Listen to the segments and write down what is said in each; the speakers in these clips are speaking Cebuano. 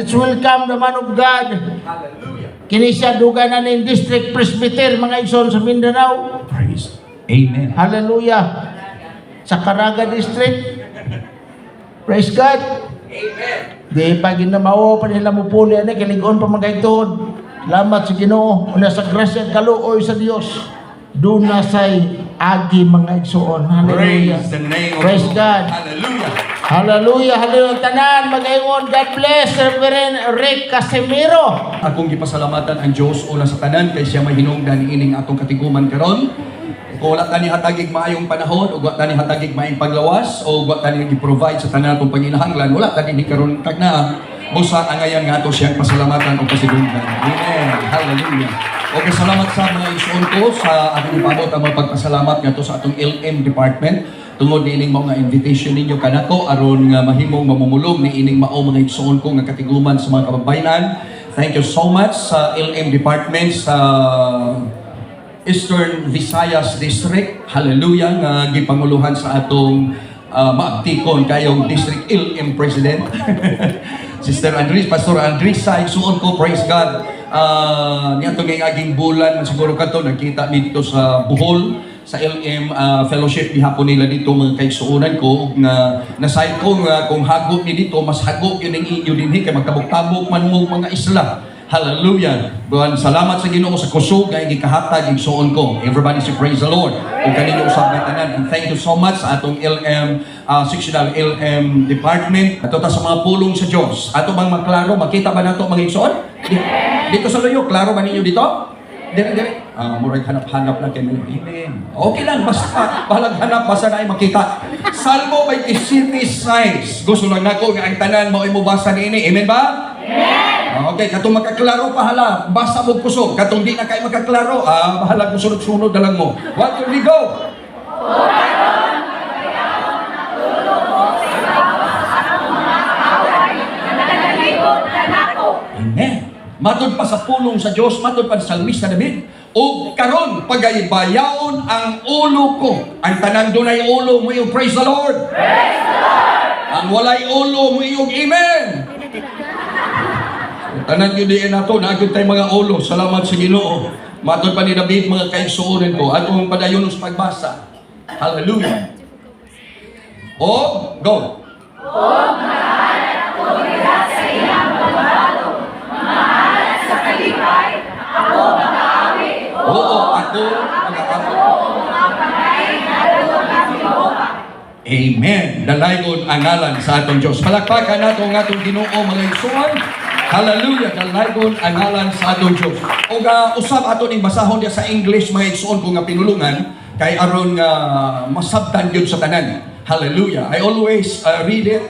Let's welcome the man of God. Kini siya dugay na ning district presbyter, mga igsoon, sa Mindanao. Praise. Amen. Hallelujah. Sa Caraga District. Praise God. Amen. Di pa ginamawo pa nila mo puli ani kay lig-on pa man kay tuhod. Salamat sa Ginoo. Una sa grasya at kaluoy sa Dios. Duna say agi, mga igsoon. Hallelujah. Praise the name of Praise the Lord. God. Hallelujah. Hallelujah, hallelujah. Tanan, magaingon, God bless Reverend Rick Casimiro. Akong gipasalamatan ang Diyos una sa tanan kay siya may hinungdan ining atong katiguman karon. Kung wala ta ni hatagig maayong panahon, ug wa ta ni hatagig maayong paglawas, o wa ta ni gi-provide sa tanan atong panginahanglan, wala ta dinhi karon tagna. Busa angayan nga ato siyang pasalamatan o pasidunggan. Amen. Hallelujah. Okay, salamat sa mga igsoon ko sa akong ipabot ang mga pagpasalamat ngadto sa atong LM department tungod niining mao nga invitation ninyo kanako aron nga mahimong mamumulong niining mao, mga igsoon ko, nga katiguman sa mga kababayenan. Thank you so much sa LM department sa Eastern Visayas District. Hallelujah, nga gipanguluhan sa atong maabtikon kayong District LM President, Sister Andres, Pastor Andres sa igsuon ko, praise God. Niadto ngayong aging bulan, man siguro kato, nagkita dito sa Bohol, sa LM Fellowship gihapon nila dito, mga kaigsuonan ko, ug nga nasayod ko nga kung hago ni dito, mas hago yun ang inyo dinhi kay magtabok-tabok man mo mga isla. Hallelujah. Buwan, salamat sa Ginoo sa kusog nga gikahatag, igsuon ko. Everybody say praise the Lord. Ug kaninyo usab nga tanan. And thank you so much sa atong LM sectional LM department. Ato ta sa mga pulong sa Dios. Ato bang maklaro, makita ba nato, mga igsoon? Dito sa luyo, klaro ba ninyo dito? Dire dire. Ah, murag hanap-hanap lang kay. Amen. Okay lang, basta bahalag hanap, basta na ay makita. Salmo 26. Gusto lang nako nga ang tanan mao mo basa niini. Amen ba? Okay, katong makaklaro pa hala, basa mo kusog. Katong di na kay makaklaro, bahala kung sunod-sunod na lang mo. One, two, three, go! Amen. Matod pa sa pulong sa Dios, matod pa sa salmista David, "Ug karon pagaybayaon ang ulo ko." Ang tanang dunay ulo mo yung praise the Lord. Praise the Lord. Ang walay ulo mo yung amen. Tanan yun diin nato, naa gyud tay mga ulo. Salamat sa Ginoo. Matod pa ni David, mga kaigsuonan ko, atong padayon sa pagbasa. Hallelujah. O, go. Oo, ako mag-aawit. Amen. Dalaygon ang ngalan sa atong Diyos. Palakpakan nato ang atong Ginoo, mga igsoon. Hallelujah. Dalaygon ang ngalan sa atong Diyos. O usab ato ning basahon diya sa English, mga igsoon ko, nga pinulungan kay aron nga masabtan gyud sa tanan. Hallelujah. I always read it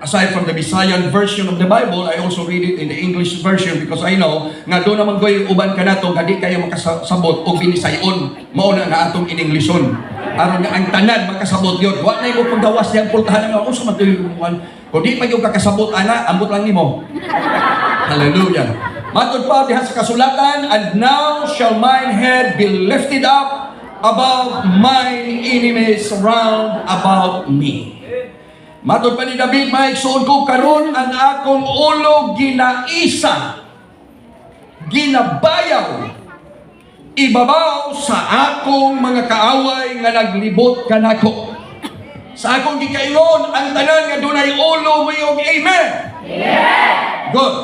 aside from the Visayan version of the Bible, I also read it in the English version because I know nga duna man koy uban kanato nga di kayo makasabot og Binisayon. Mao na nga atong in-Englishon. Aron nga ang tanan makasabot yun. Wa na mo paggawas diyang pultahan nga unsa man to'y kung di pa yung kakasabot ana, ambot lang nimo. Hallelujah. Matod pa diha sa kasulatan, "And now shall mine head be lifted up above mine enemies round about me." Matod pa ni David, mga igsoon ko, "Karon ang akong ulo ginaisa, ginabayaw, ibabaw sa akong mga kaaway nga naglibot kanako." Sa akong gikaingon, ang tanan nga dunay ulo mo yung amen. Good.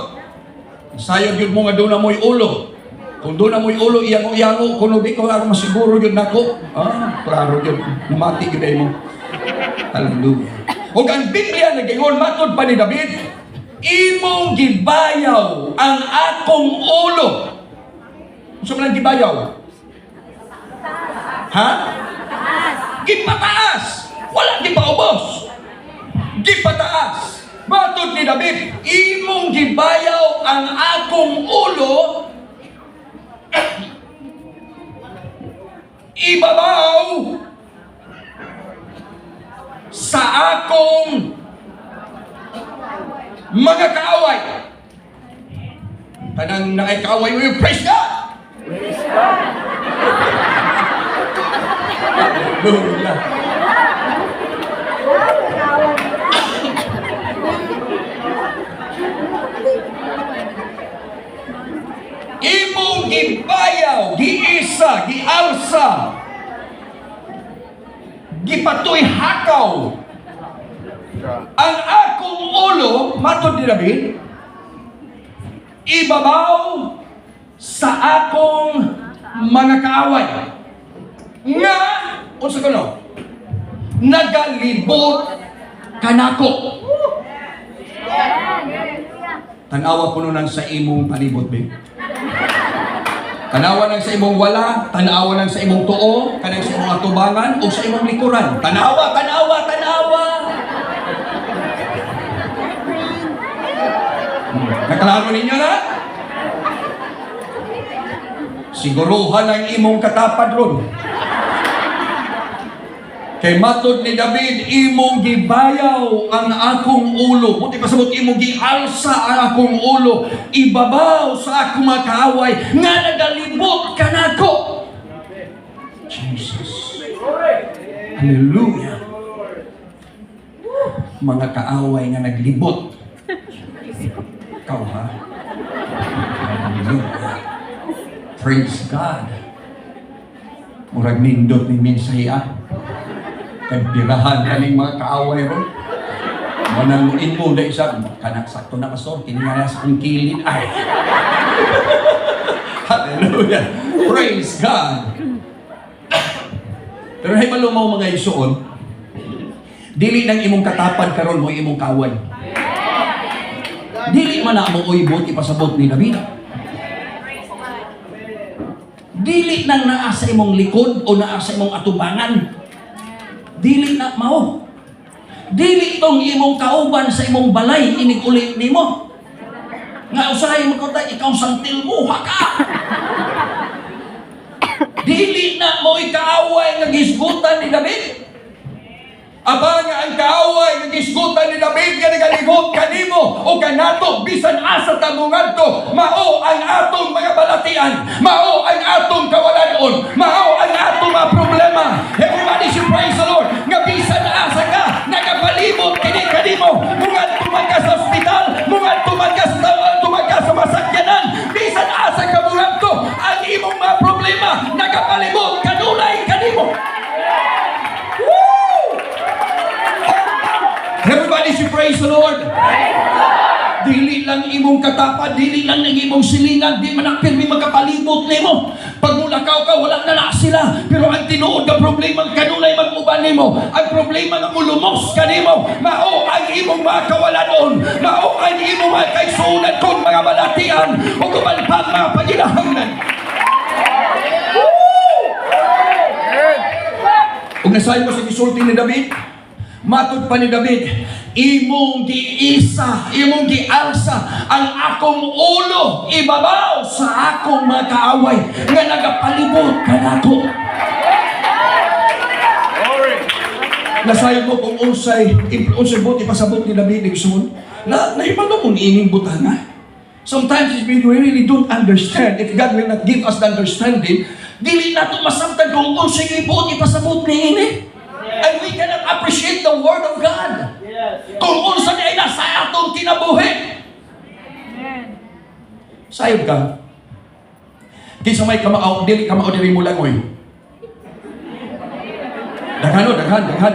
Sayod yun mo nga duna mo'y ulo. Kung duna mo'y ulo, iyango-iyango, kung di ko aron masiguro yun nako. Ah, klaro yun. Namati yun ay mo. Hallelujah. Ug ang Biblia nagaingon, matod pa ni David, "Imong gibayaw ang akong ulo." Unsa man ang gibayaw? Ha? Gipataas. Wala gipaubos. Gipataas. Matod ni David, "Imong gibayaw ang akong ulo ibabaw sa akong mga kaaway." Tanang naay kaaway mo yung praise God! Praise God! Hallelujah! Gibayaw, giisa, gialsa, gipatoy hakaw ang akong ulo, matod ni David, ibabaw sa akong mga kaaway. Nga, unsa kuno? Nagalibot kanako. Tanawa kuno nang sa imong palibot, be. Tanawa nang sa imong wala, tanawa nang sa imong tuo, kanang sa imong atubangan, o sa imong likuran. Tanawa, tanawa, tanawa! Naklaro ninyo na? Siguruhan ang imong katapad ron. Kay matod ni David, imong gibayaw ang akong ulo. Buti pasabot, imong gialsa ang akong ulo. Ibabaw sa akong mga kaaway nga nagalibot kanako. Jesus. Hallelujah. Mga kaaway nga naglibot. Ikaw ha? Hallelujah. Praise God. Murag nindot ni mensahe ah. Kay pirahan kaning mga kaaway ron. Manang imo na isa, kanak sakto na, pastor, kini nga sa akong kilid ay. Hallelujah. Praise God. Pero hay malumaw, mga isuon, dili nang imong katapad karon mo imong kaaway. Dili man na mo buot ipasabot ni David. Dili nang naa sa imong likod o naa sa imong atubangan. Dili na mao. Dili tong imong kauban sa imong balay inig uli nimo. Nga usahay mo ko ikaw sangtil mo ka. Dili na mo ikaaway nga gisgutan ni David. Aba nga ang kaaway nga gisgutan ni David nga nagalibot kanimo o kanato bisan asa ta mongadto, mao ang atong mga balatian, mao ang atong kawalanon, mao ang atong mga problema. Everybody should praise the Lord nga bisan asa ka, nagapalibot kini kanimo. Mungadto man ka sa ospital, mungadto man ka sa tuman ka sa masakyanan, bisan asa ka mungadto, ang imong mga problema nagapalibot kanunay kanimo. Woo! Everybody should praise the Lord. Dili lang imong katapad, dili lang ang imong silingan, di man ang pirmi magkapalibot nimo. Pag mulakaw ka, wala na na sila. Pero ang tinuod nga problema, kanunay mag-uban nimo. Ang problema nga mulumos kanimo, mao ang imong mga kawalanon, mao ang imong mga kaigsuonan kon mga balatian, o uban pang mga pagilahangnan. Woo! Ug nasayod mo sa gisulti ni David, matod pa ni David, imong giisa, imong gialsa ang akong ulo ibabaw sa akong mga kaaway nga nagapalibot kanako. Glory. Nasayod mo kung unsay unsay buot ipasabot ni David, igsoon. Na nahibalo mong ining butanga. Sometimes we really don't understand. If God will not give us the understanding, dili nato masabtan kung unsay buot ipasabot niini. And we cannot appreciate the Word of God. Kung unsa ni ay nasa atong kinabuhi. Sayod ka. Kinsa may kamao, dili kamao diri mo langoy? Daghan o, daghan, daghan.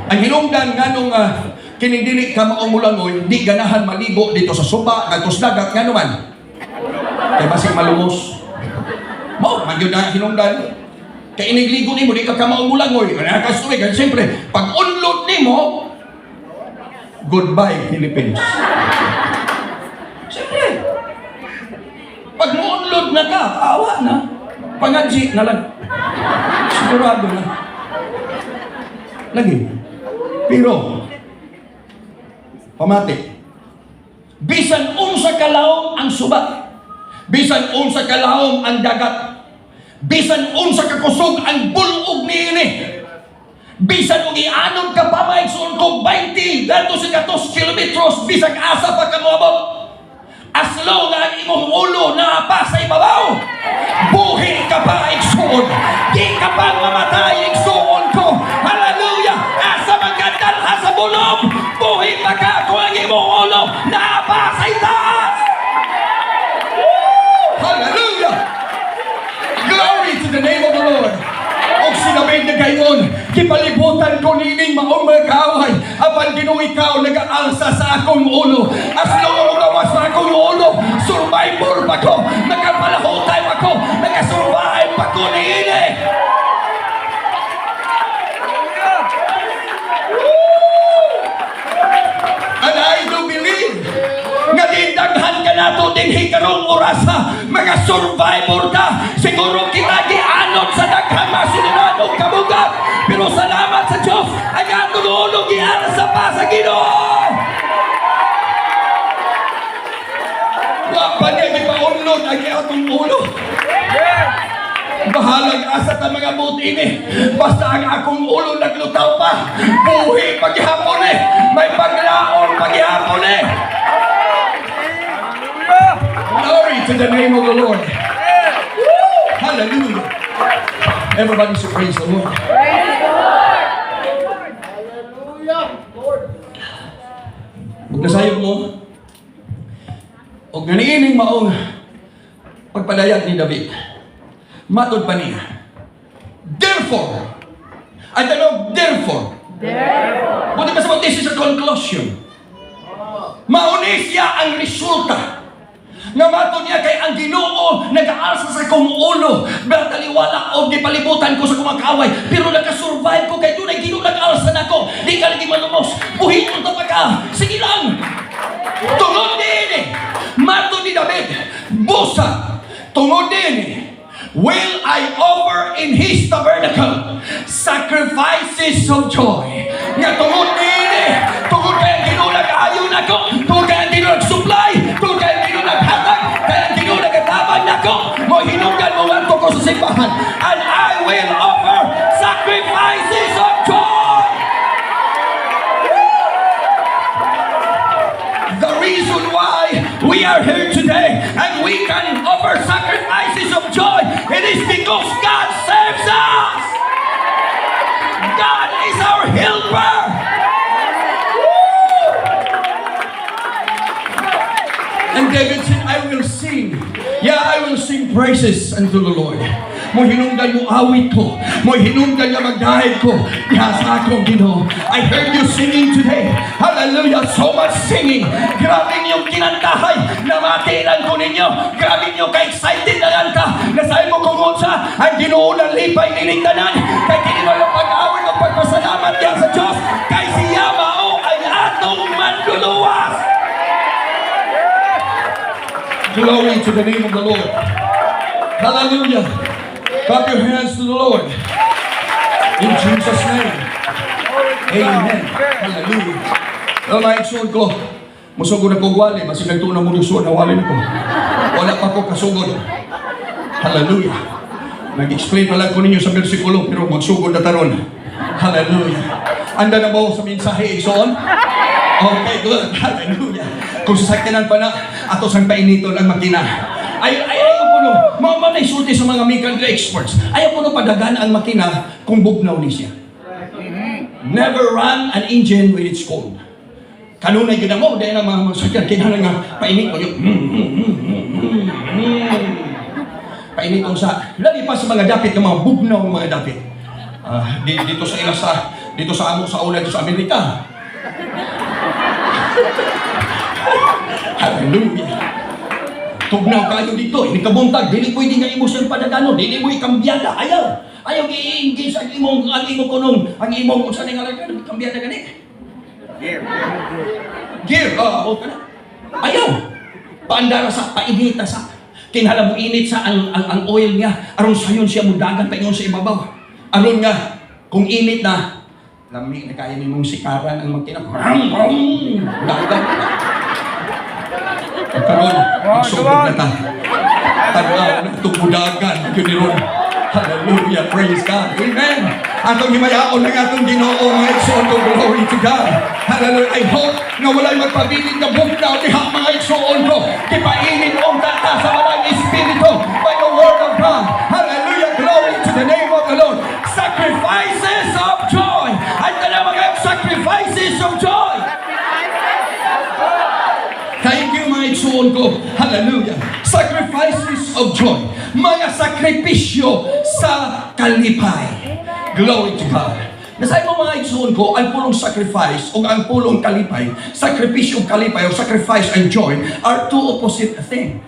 Ang hinungdan nganong kining dili kamao mulangoy, di ganahan maligo dito sa suba, ngadto sa dagat, ngano man? Kay basig malumos. Mao, man gyud na hinungdan. Kay inigligo nimo, di ka kamao mulangoy. Wala ka sa tubig. Siyempre, pag unlod nimo, goodbye, Philippines. Siyempre, pag muunlod na ka, awa na. Pangadji na lang. Sigurado na. Lagi. Pero, pamati. Bisan unsa kalawom ang suba. Bisan unsa kalawom ang dagat. Bisan unsa kakusog ang bulog niini. Bisan og ianod ka pa, maigsoon ko, 20 ngadto sa 14 kilometros, bisag asa pa ka moabot. As long nga ang imong ulo naa pa sa ibabaw, buhi ka pa, igsuon. Di ka pa mamatay, igsuon ko. Hallelujah! Asa man ka dalha sa bulog, buhi pa ka kung ang imong ulo naa pa sa itaas. Pero ikaw nag-aalsa sa akong ulo. As long as mogawas sa akong ulo, survivor pa ko. Nakapalahutay pa ko. Nakasurvive pa ko niini. Woo! And I do believe nga dindaghan ka nato dinhi karong orasa, mga survivor ta. Siguro kita gianod sa daghang masinunan og kabugat, pero salamat sa Diyos, ang atong ulo gialsa pa sa Ginoo. Wa pa niya gipaunlod ang atong ulo. Bahalag asa ta mga buti ni. Basta ang akong ulo naglutaw pa. Buhi paghihapon eh. May paglaon paghihapon eh. Glory to the name of the Lord. Woo! Hallelujah. Everybody should praise the Lord. Hallelujah, Lord. Ug nasayod mo, og nganiining maong pagpadayag ni David, matod pa niya, "Therefore," I don't know, "therefore." "Therefore." Buti pa sa, this is a conclusion. Mauni siya ang resulta. Nga matod niya kay ang Ginoo nag-aalsa sa akong ulo. Bataliwala og gipalibutan ko sa akong mga kaaway. Pero nakasurvive ko kay dunay Ginoo nag-alsa nako. Di ka lagi malumos. Buhinon ta pa ka. Sige lang. Tungod din matod ni David, "Busa, tungod din will I offer in His tabernacle sacrifices of joy." Nga tungod din tungod kay ang Ginoo nag-ayo nako, tungod kay ang Ginoo nag-supply, tungod kay ang Ginoo naghatag, kay ang Ginoo nagatabang nako, mo hinungdan mo ngadto ko sa simbahan and I will offer sacrifices of joy. The reason why we are here today and we can offer sacrifices of joy, it is because God saves us. God is our helper. Woo! And David said, "I will sing. Yeah, I will sing praises unto the Lord." Mo hinungdan mo awit ko. Mo hinungdan nga magdahig ko diha sa akong Ginoo. I heard you singing today. Hallelujah. So much singing. Grabe ninyong kinantahay. Namatilan ko ninyo. Grabe ninyo ka-excited na kanta. Nasay mo kung unsa ang Ginoo ng lipay nining tanan. Kay kini mo yung pag-awit o pagpasalamat diha sa Diyos. Kay siya mao ang atong manluluwas. Glory to the name of the Lord. Hallelujah. Clap your hands to the Lord. In Jesus' name. Amen. Hallelujah. Well, mga igsoon ko, musugod ako wali, masig nagtuon na mo na wali ko. Wala pa ko kasugod. Hallelujah. Nag-explain pa lang ko ninyo sa bersikulo, pero magsugod na taron. Hallelujah. Anda na mo sa mensahe, igsoon? Okay, good. Hallelujah. Kung sasakyanan pa na, ato sang painiton ang makina. Ay, ay, ayaw ko no. Mao man ay sulti sa mga mechanical experts. Ayaw ko no padagan ang makina kung bugnaw ni siya. Never run an engine when it's cold. Kanunay gid mo, dahil ang mga sakyan, kinahanglan nga painit mo yung Painit sa, labi pa sa mga dapit, ng mga bugnaw ng mga dapit. Ah, dito sa ila sa, dito sa amo sa una dito sa Amerika. Hallelujah. Tugnaw kayo dito, ini kabuntag, dili pwede nga imo siyang padagano, dili mo ikambyada, ayaw. Ayaw gi-engage ang imong kunong, ang imong unsa ning ngalan kambyada gani? Gear. Gear, oh, kana. Ayaw. Paandara sa painita sa kinahanglan mo init sa ang oil niya aron sayon siya mudagan paingon sa ibabaw. Aron nga kung init na lami na kaya nimong sikaran ang makina. Brum, brum, dagan. Karon, magsugod na ta. Tanaw na itong budagan, yun ni ron. Hallelujah, praise God. Amen. Atong himayaon ang atong Ginoo, mga igsoon ko, glory to God. Hallelujah. I hope nga walay magpabilin nga bugnaw diha, mga igsoon ko. Kipainit ang tata sa malang espiritu by the word of God. Hallelujah, glory to the name of the Lord. Sacrifices of joy. At na mga sacrifices of joy. Thank you, mga igsoon ko. Hallelujah. Sacrifices of joy. Mga sakripisyo sa kalipay. Glory to God. Nasay mo, mga igsuon ko, ang pulong sacrifice o ang pulong kalipay, sakripisyo ug kalipay o sacrifice and joy are two opposite thing.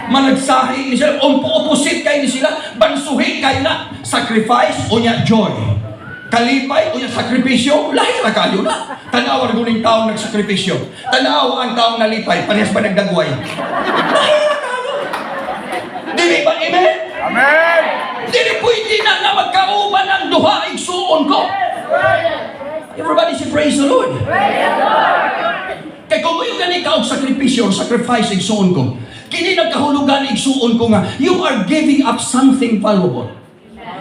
Managsahi ni sila, opposite kay ni sila, bansuhi kay na, sacrifice o nya joy. Kalipay o nya sakripisyo, lahi ra kayo na. Tanaw ang guning taong nagsakripisyo. Tanaw ang taong nalipay, parehas ba nagdagway? Lahi ra kayo. Dili ba, amen? Amen! Dili pwede na nga magkauban ang duha, igsuon ko. Everybody say, "Praise the Lord." Kay kung mo gani ka og sakripisyo or sacrifice, igsuon ko, kini nagkahulugan, igsuon ko, nga you are giving up something valuable.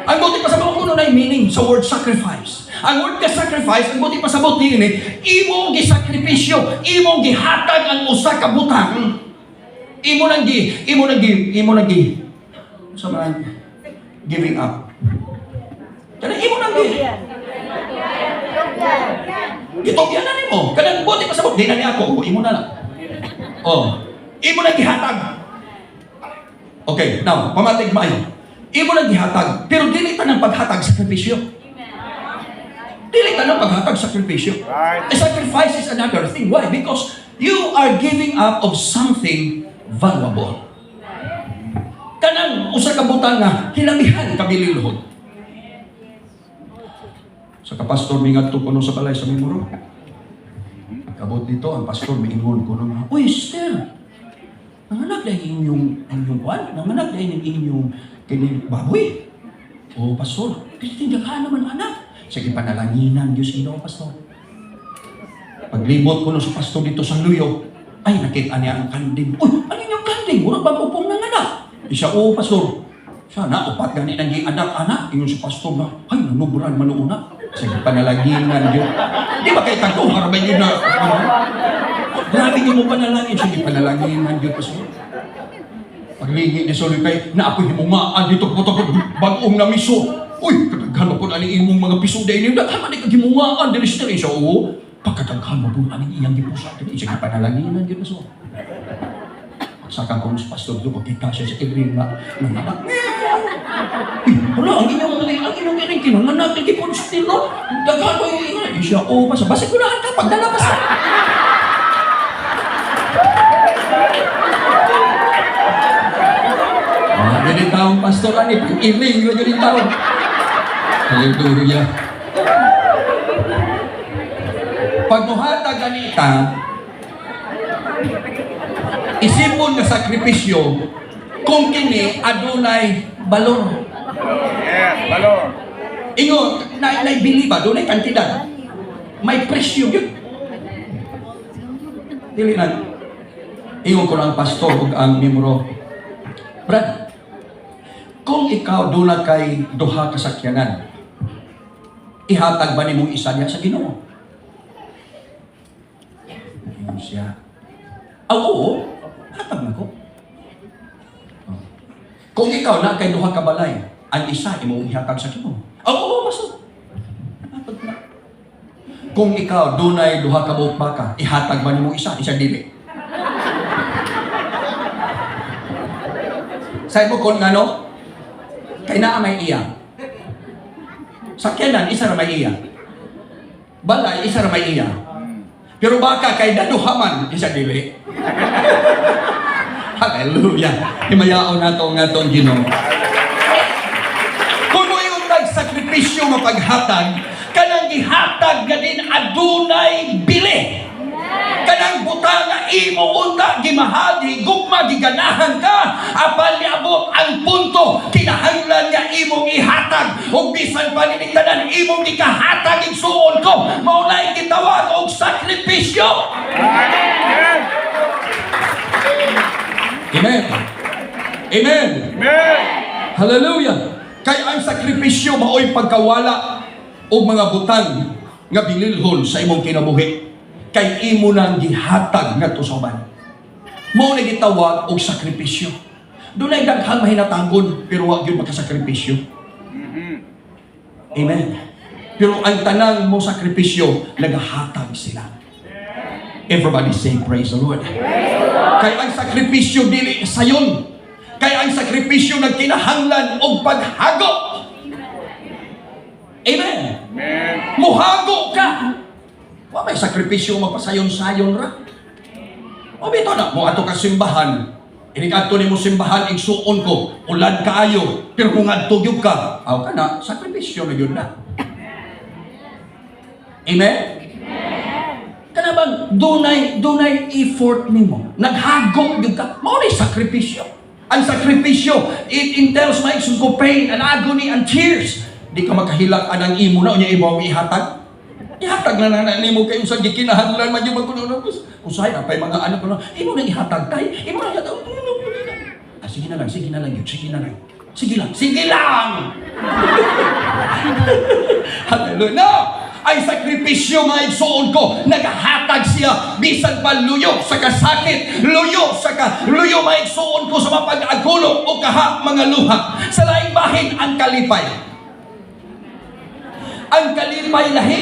Ang buot pasabot ko na meaning sa word sacrifice. Ang word ka sacrifice, ang buot pasabot niini, imong gisakripisyo, imong gihatag ang usa ka butang. Imo nang gi sa man giving up. Kanang imo nang gi gitugyan na nimo. Kanang buot pasabot, di na ni ako, imo na lang. Oh, imo nang gihatag. Okay, now, pamatig maayo. Imo nang gihatag, pero dili tanang paghatag sakripisyo. Dili tanang paghatag sakripisyo. A sacrifice is another thing. Why? Because you are giving up of something valuable. Kanang usa ka butang nga hilamihan kabililhon. Sa kapastor mingadto kuno sa balay sa Mimuro. Kabot dito ang pastor, miingon kuno nga, "Uy, sister, nanganak dahil inyong kwan, nanganak dahil inyong kini baboy." "Oh, pastor, tindakan naman anak." Sige, panalanginan Diyos Ginoo, pastor. Paglibot ko no sa pastor dito sa Luyo, ay, nakita niya ang kanding. "Uy, ano yung kanding? Murag bago pong nanganak." Isa, "Oo, pastor." "Sana, upat gani nang anak-anak." Ingon sa pastor na, "Ay, nanubran man una." Sige, panalanginan Diyos. Di ba kay tagto, harabay yun na, ano? Grabe yun mo panalangin. Sige, panalanginan Diyos, pastor. Paglingi ni Soloy kay, naapoy himungaan dito po bagong namiso. "Uy, kadaghan mo po na ni imong mga piso dahil yun. Daghan man ni kag himungaan dili siya." Siya, "Oo. Pagkadaghan mo po aning iyang gipusa. Sige, panalanginan Diyos, pastor." Pagsaka ko sa pastor doon, pagkita siya sa iring nga, nanganak. "Uy, wala, ang inyong iring kinanganak, lagi po sa tino. Daghan mo yung ingat." Siya, "Oo, basta, basta kunahan ka, pagdala pa sa." Ah, ganit taong pastor, ani, pag-iring, ganit taong. Hallelujah. Pag muhatag ganita, isipon nga sakripisyo kung kini adunay balor. Yes, balor. Ingon, na naibili ba? Dunay kantidad. May presyo yun. Dili na. Ingon ko lang pastor ug ang miyembro. "Brad, kung ikaw duna kay duha ka sakyanan, ihatag ba nimong isa niya sa Ginoo?" Ingon siya, "Ah, oo, hatag na ko." Oh. "Kung ikaw na kay duha ka balay, ang isa imong ihatag sa Ginoo?" "Ah, oo, pastor. Hatag na." "Kung ikaw dunay duha ka buok baka, ihatag ba nimong isa, isa dili?" Say mo kung ngano? Kay naa may iya. Sakyanan, isa ra may iya. Balay, isa ra may iya. Pero baka kay daduhaman, isa dili. Hallelujah. Himayaon nato ang atong Ginoo. Kung mo yung nagsakripisyo nga paghatag, kanang gihatag nga din adunay bili. Kanang butang nga imo unta gimahal, gugma, giganahan ka, apan niabot ang punto kinahanglan nga imong ihatag ug bisan pa nining tanan imong gikahatag, igsuon ko, mao nay gitawag og sakripisyo. Amen. Amen. Amen. Amen. Hallelujah. Kay ang sakripisyo maoy pagkawala og mga butang nga bililhon sa imong kinabuhi. Kay imo nang gihatag ngadto sa uban. Mao na gitawag og sakripisyo. Dunay daghang mahinatagon pero wa gyud makasakripisyo. Amen. Pero ang tanang mo sakripisyo, nagahatag sila. Everybody say, "Praise the Lord." Kay ang sakripisyo dili sayon. Kay ang sakripisyo nagkinahanglan og paghago. Amen. Amen. Wa may sakripisyo magpasayon-sayon ra. O bitaw na, mo ato ka simbahan. Inig adto nimo simbahan, igsuon ko, ulan kaayo, pero kung adto gyud ka, aw ka na, sakripisyo na gyud na. Amen? Kana bang dunay effort nimo? Naghagok gyud ka. Mao ni sakripisyo. Ang sakripisyo, it entails, mga igsoon ko, pain and agony and tears. Di ka makahilak anang imo na unya imo ang ihatag. Ihatag na na nimo kay unsa gikinahanglan man gyud magkuno. Usay na pay mga anak ko na imo nang ihatag tay, imo nang ihatag. Ah, sige na lang, sige na lang yun, sige na lang. Sige lang, sige lang! Hallelujah. No! Ay sakripisyo, mga igsuon ko, naghatag siya bisan pa luyo sa kasakit, luyo, mga igsuon ko, sa mapag-agulo o kaha mga luha. Sa laing bahin, ang kalipay. Ang kalipay lahi.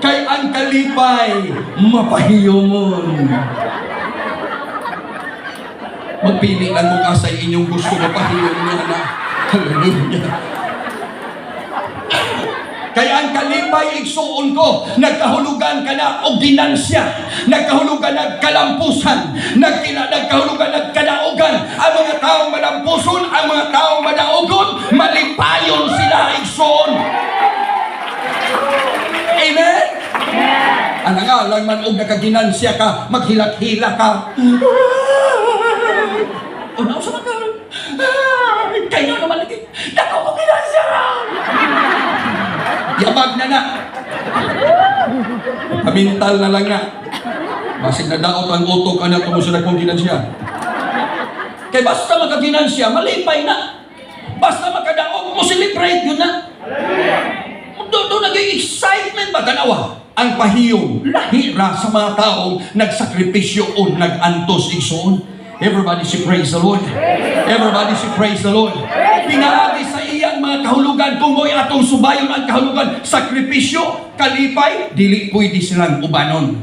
Kay ang kalipay, mapahiyomon. Magpili lang mo ka sa inyong gusto, mapahiyom niya na. Hallelujah. Kaya ang kalipay, igsuon ko, nagkahulugan ka na og ginansya, nagkahulugan ng kalampusan, nagkahulugan ng kadaugan. Ang mga taong malampuson, ang mga taong madaugon, malipayon sila, igsuon. Amen? Ano nga lang man og nakaginansya ka, maghilak-hilak ka. O na, sa mga kayo naman lagi, dako ko ginansya ra. Yabag na na. Pamintal na lang na. Basig na daot ang utok anak mo sa dakong ginansya. Kay basta makaginansya, malipay na. Basta makadaog mo, celebrate yun na. Doon naging excitement ba? Tanawa, ang pahiyom, lahi ra sa mga taong nagsakripisyo o nag-antos, igsoon. Everybody say praise the Lord. Everybody say praise the Lord. Pinaagi sa iyang mga kahulugan, kung mo'y atong subayon ang kahulugan, sakripisyo, kalipay, dili pwede silang ubanon.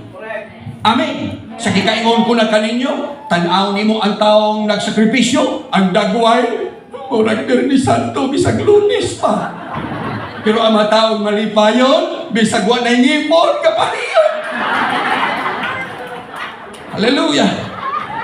Amen. Sa kikaingon ko na kaninyo, tan-aw nimo ang taong nagsakripisyo, ang dagway, murag Biyernes Santo, bisag Lunes pa. Pero ang mga taong malipayon, bisag wa na ngipon, kapaliyon. Hallelujah.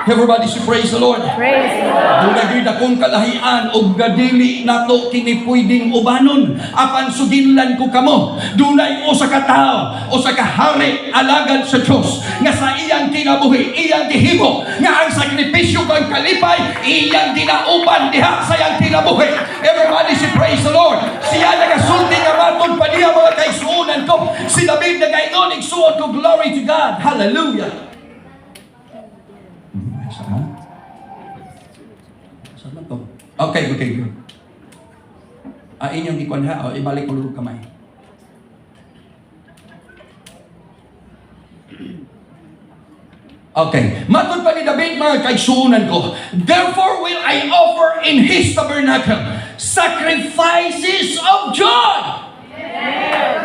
Everybody say praise the Lord. Praise the Lord. Duna gyud akong kalahian og gadili nato kini pwedeng ubanon. Apan suginlan ko kamo, dunay usa ka tawo, usa ka hari, alagad sa Dios nga sa iyang kinabuhi, iyang gihimo nga ang sakripisyo kang kalipay iyang ginauban diha sa iyang kinabuhi. Everybody say praise the Lord. Siya nagasulti nga matod pa niya, mga kaigsuonan ko. Si David nagaingon, igsuon ko, glory to God. Hallelujah. Saan? Saan man to? Okay, good. Ah, inyong ikuan ha. O, ibalik ko lugog kamay. Okay. Matod pa ni David, mga kaigsuonan ko, "Therefore will I offer in his tabernacle sacrifices of joy."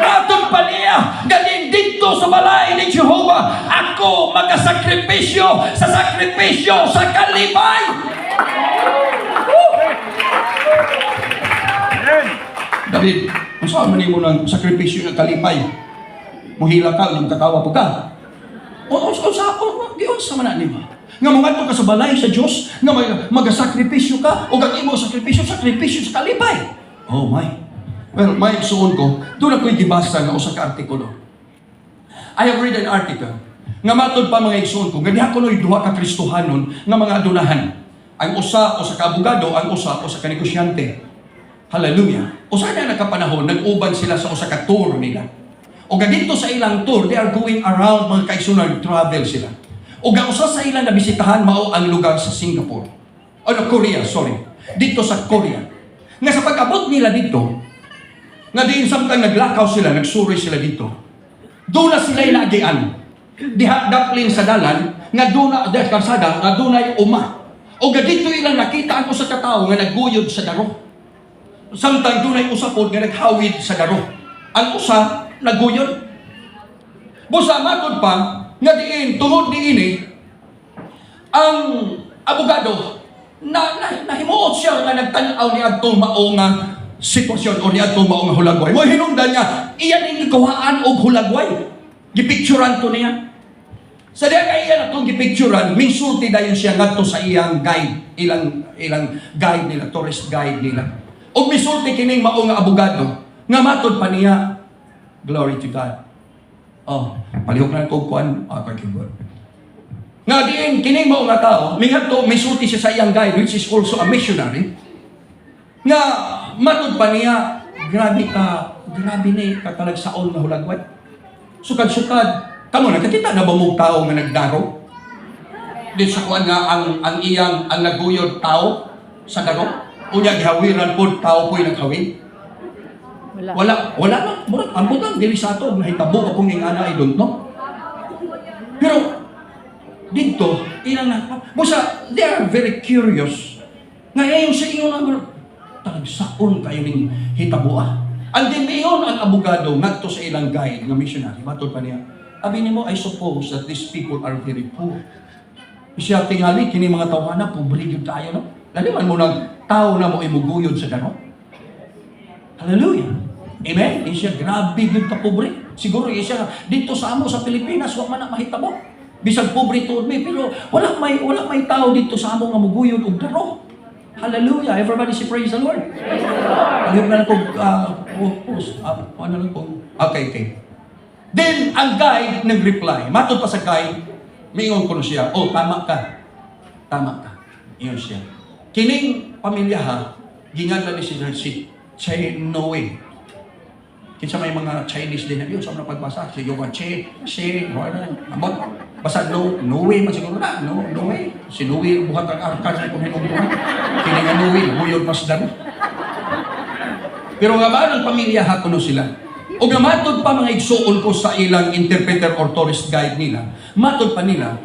Matod pa niya, galing dito sa balay ni Jehovah, ako magasakripisyo sa sakripisyo sa kalipay. Woo! Amen. David, unsa man nimo ng sakripisyo ng kalipay? Muhila ka, yung katawa po ka. O, o, sa, o, giunsa man na nimo? Nga mangadto ka sa balay sa Dios, nga magasakripisyo ka, o ang imo sakripisyo, sakripisyo sa kalipay. Oh my. Well, may igsuon ko, doon ako'y gibasa nga usa ka artikulo. I have read an article nga matod pa, mga igsuon ko, nga diha kuno'y duha ka Kristohanon nga mga adunahan. Ang usa usa ka abogado, ang usa usa ka negosyante. Hallelujah. Usa na nakapanahon, nag-uban sila sa usa ka tour nila. O dito sa ilang tour, they are going around, mga kaigsuonan, travel sila. O ang usa sa ilang nabisitahan mao ang lugar sa Singapore. O no, Korea, sorry. Dito sa Korea. Nga sa pag-abot nila dito, nga diin samtang naglakaw sila, nagsuroy sila dito, doon na sila inagian. Diha daplin sa dalan, nga doon na, diha kalsada, nga dunay uma. O dito ilang nakita ang usa ka tawo nga nagguyod sa daro. Samtang dunay usa pod nga naghawid sa daro. Ang usa naguyod. Busa matod pa nga diin tungod niini ang abogado na nahimuot siya nga nagtan-aw ni adtong mao nga sitwasyon o ni adtong mao nga hulagway. Mo hinungdan niya iyan ing gikuhaan og hulagway. Gipicturan to niya. Sa diya kay iya na itong gipicturan, misulti dayon siya ngadto sa iyang guide, ilang ilang guide nila, tourist guide nila. Og misulti kining mao nga abogado, nga matod pa niya, glory to God. Oh, palihog na ko kuan, ah, kay God. Nga diin kining mao nga tao, mingadto misulti siya sa iyang guide, which is also a missionary, nga matod pa niya, grabe ka, grabe ni katalagsaon nga hulagway. Sukad-sukad, kamo nakakita na ba mo tao nga nagdaro? Di sa kuan nga ang iyang ang naguyod tao sa daro. Unya gihawiran pod, tao po'y naghawid. Wala. Wala, wala na. Murag ambot lang dili sa ato nahitabo akong ingana, I don't know. Pero dito ilang na busa, they are very curious. Ngayon sa ingon ang talagsaon kayo ning hitaboa. Ang dimiyon ang abogado ngadto sa ilang guide nga missionary, matod pa niya. Abi nimo, "I suppose that these people are very poor." Siya tingali kini mga tawhana pobre gyud tayo, no. Lali man mo nag tao na mo imuguyod sa daro. Hallelujah. Amen. Siya grabe gyud ka pobre. Siguro siya dito sa amo sa Pilipinas wa man na mahitabo. Bisag pobre tuod mi, pero wala may tao dito sa amo nga muguyod og daro. Hallelujah. Everybody say, "Praise the Lord." Praise the Lord. Alihok na lang kong post. Ano lang kong okay. Then, ang guide nag-reply. Matod pa sa guide, mingon ko na siya, "Oh, tama ka. Tama ka." Iyon siya. Kining pamilya ha, ginganlan ni siya si Che Noe. Kinsa may mga Chinese din na yun sa mga pagbasa. Si Yoga Che, Che, wala. Ambot. Basta no, Noe man siguro na. No, Noe. Si Noe, buhat ang arka sa kung hinumduman. Kini nga Noe, huyod mas daro. Pero nga ba ang pamilya ha kuno sila. O nga matod pa, mga igsuon ko, sa ilang interpreter or tourist guide nila, matod pa nila,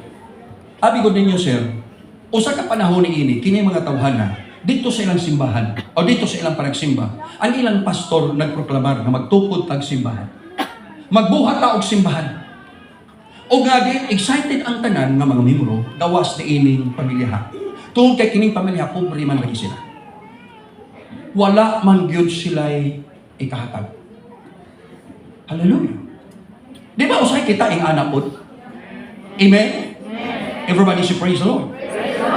abi ko ninyo, sir, usa ka panahon ni ini, kini mga tawhana, dito sa ilang simbahan, o dito sa ilang panagsimba, ang ilang pastor nagproklamar nga magtukod tag simbahan. Magbuhat ta og simbahan. O nga din, excited ang tanan nga mga membro, gawas ni ining pamilya ha. Tungod kay kining pamilya, pobre man lagi sila. Wala man gyud sila'y ikahatag. Hallelujah. Di ba usay kita ing anak pod? Amen? Everybody say, "Praise the Lord."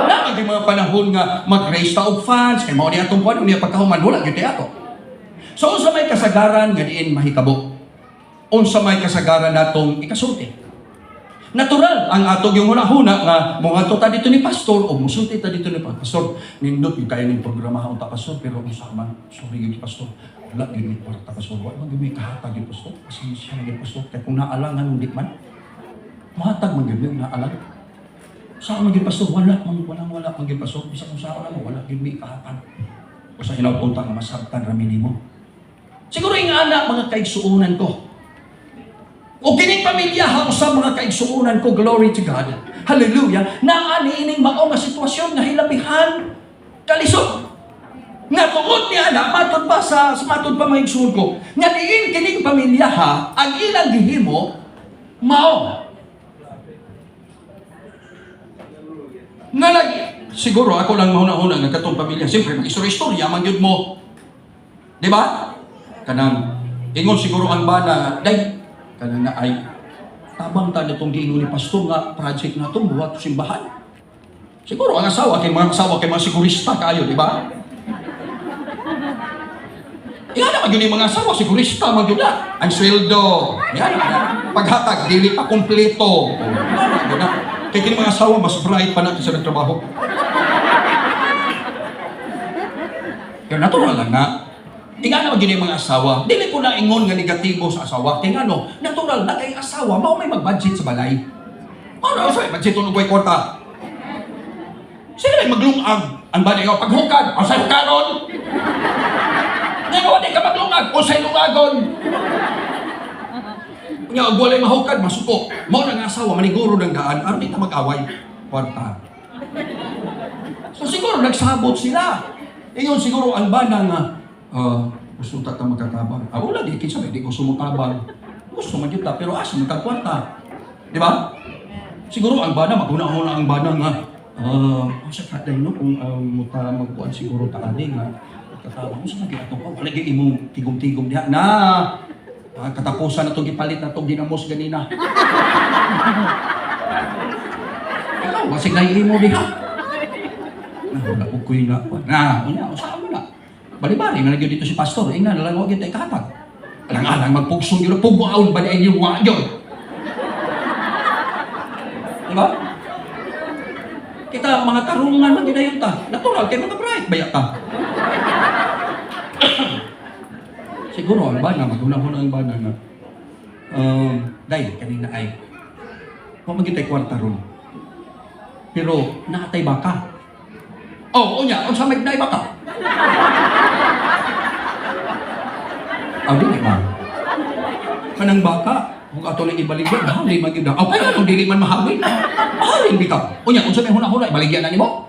Na ang mga panahon nga mag-raise ta og funds kay mao ni atong kuan niya pagkahuman wala gyud ato. So unsa may kasagaran nga diin mahitabo? Unsa may kasagaran natong ikasulti? Natural ang atong yung hunahuna nga moadto ta dito ni pastor o musulti ta dito ni pastor. Nindot yung kayo ning programa unta, pastor, pero unsa man, sorry gyud, pastor. Wala gyud mi kwarta, pastor. Wala man gyud mi kahatag gyud, pastor. Pasensya na gyud, pastor. Kay kung naalangan hindi man mahatag man gyud mi naalang. Sa man gyud, pastor, wala man, walang wala man gyud, pastor. Bisa kung saan mo wala gyud mi kahatag. O sa hinaut unta nga masabtan ra nimo. Siguro yung anak, mga kaigsuonan ko. O kining pamilya ha sa mga kaigsuonan ko, glory to God. Hallelujah. Naa ni ining mao nga sitwasyon nga hilabihan kalisod. Nga tungod ni ana, matod pa, mga igsuon ko, nga diin kining pamilya ha, ang ilang gihimo mao nga nag siguro ako lang mahuna-huna nga katong pamilya, siyempre mag-istorya-istorya man gyud mo. Di ba? Kanang ingon siguro ang bana, day kanang na ay tabang ta nitong giingon ni pastor nga project na to, buhat simbahan. Siguro ang asawa kay mga asawa kay mga sigurista kayo, di ba? Yan naman yun yung mga asawa, sigurista man yun na. Ang sweldo, yan, paghatag, dili pa kumpleto. Oh, yan na. Kaya kini mga asawa, mas bright pa na kasi nagtrabaho. Pero natural lang na. Inga naman yun yung mga asawa. Dili ko na ingon nga negatibo sa asawa. Kaya nga no, natural na kay asawa, mao may mag-budget sa balay. Ano, sa budget og way kwarta. Sige lang maglungag. Ang balay ko, paghukad, o sa hukaron. Nga wala ka maglungag, o sa lungagon. Nga, og walay mahukad, masuko. Mao na nga asawa, maniguro ng daan, aron di ta mag-away. Kwarta. So siguro nagsabot sila. Iyon siguro ang bana nga, gusto ta ta magkatabang. Ah, wala di, kinsa may di gusto mo tabang. Gusto man gyud ta, pero asa man tag kwarta? Di ba? Siguro ang bana, maghuna-huna ang bana nga, sa kaday no, kung muta magkuan siguro ta ani nga, katabang, unsa man gyud atong, wala gyud imong tigom-tigom diha na. Ah, katapusan na itong gipalit na itong ginamos ganina. Ikaw, basig na mo diha. Na, wala ko na. Na, unya, usaha mo na. Bali-bali, na dito si pastor. Ina, nalang wag yun tayo kahatag. Alang-alang magpugsong yun. Puguaon ba niya yung wa yun? Diba? Kita, mga tarungan man ginayon ta. Natural, kay mga bright, baya ta. Siguro, ang bana, magunahon ang bana na. Dahil, kanina ay, kung magitay kwarta ron. Pero, naatay baka. Oh, unya, unsa may naay baka? Aw, dili ba? Kanang baka, kung ato lang ibaligyan, mahalin man gyud na. Aw, kaya nung dili man mahalin. Mahalin bitaw. Unya, unsa may huna-huna, ibaligyan na nimo?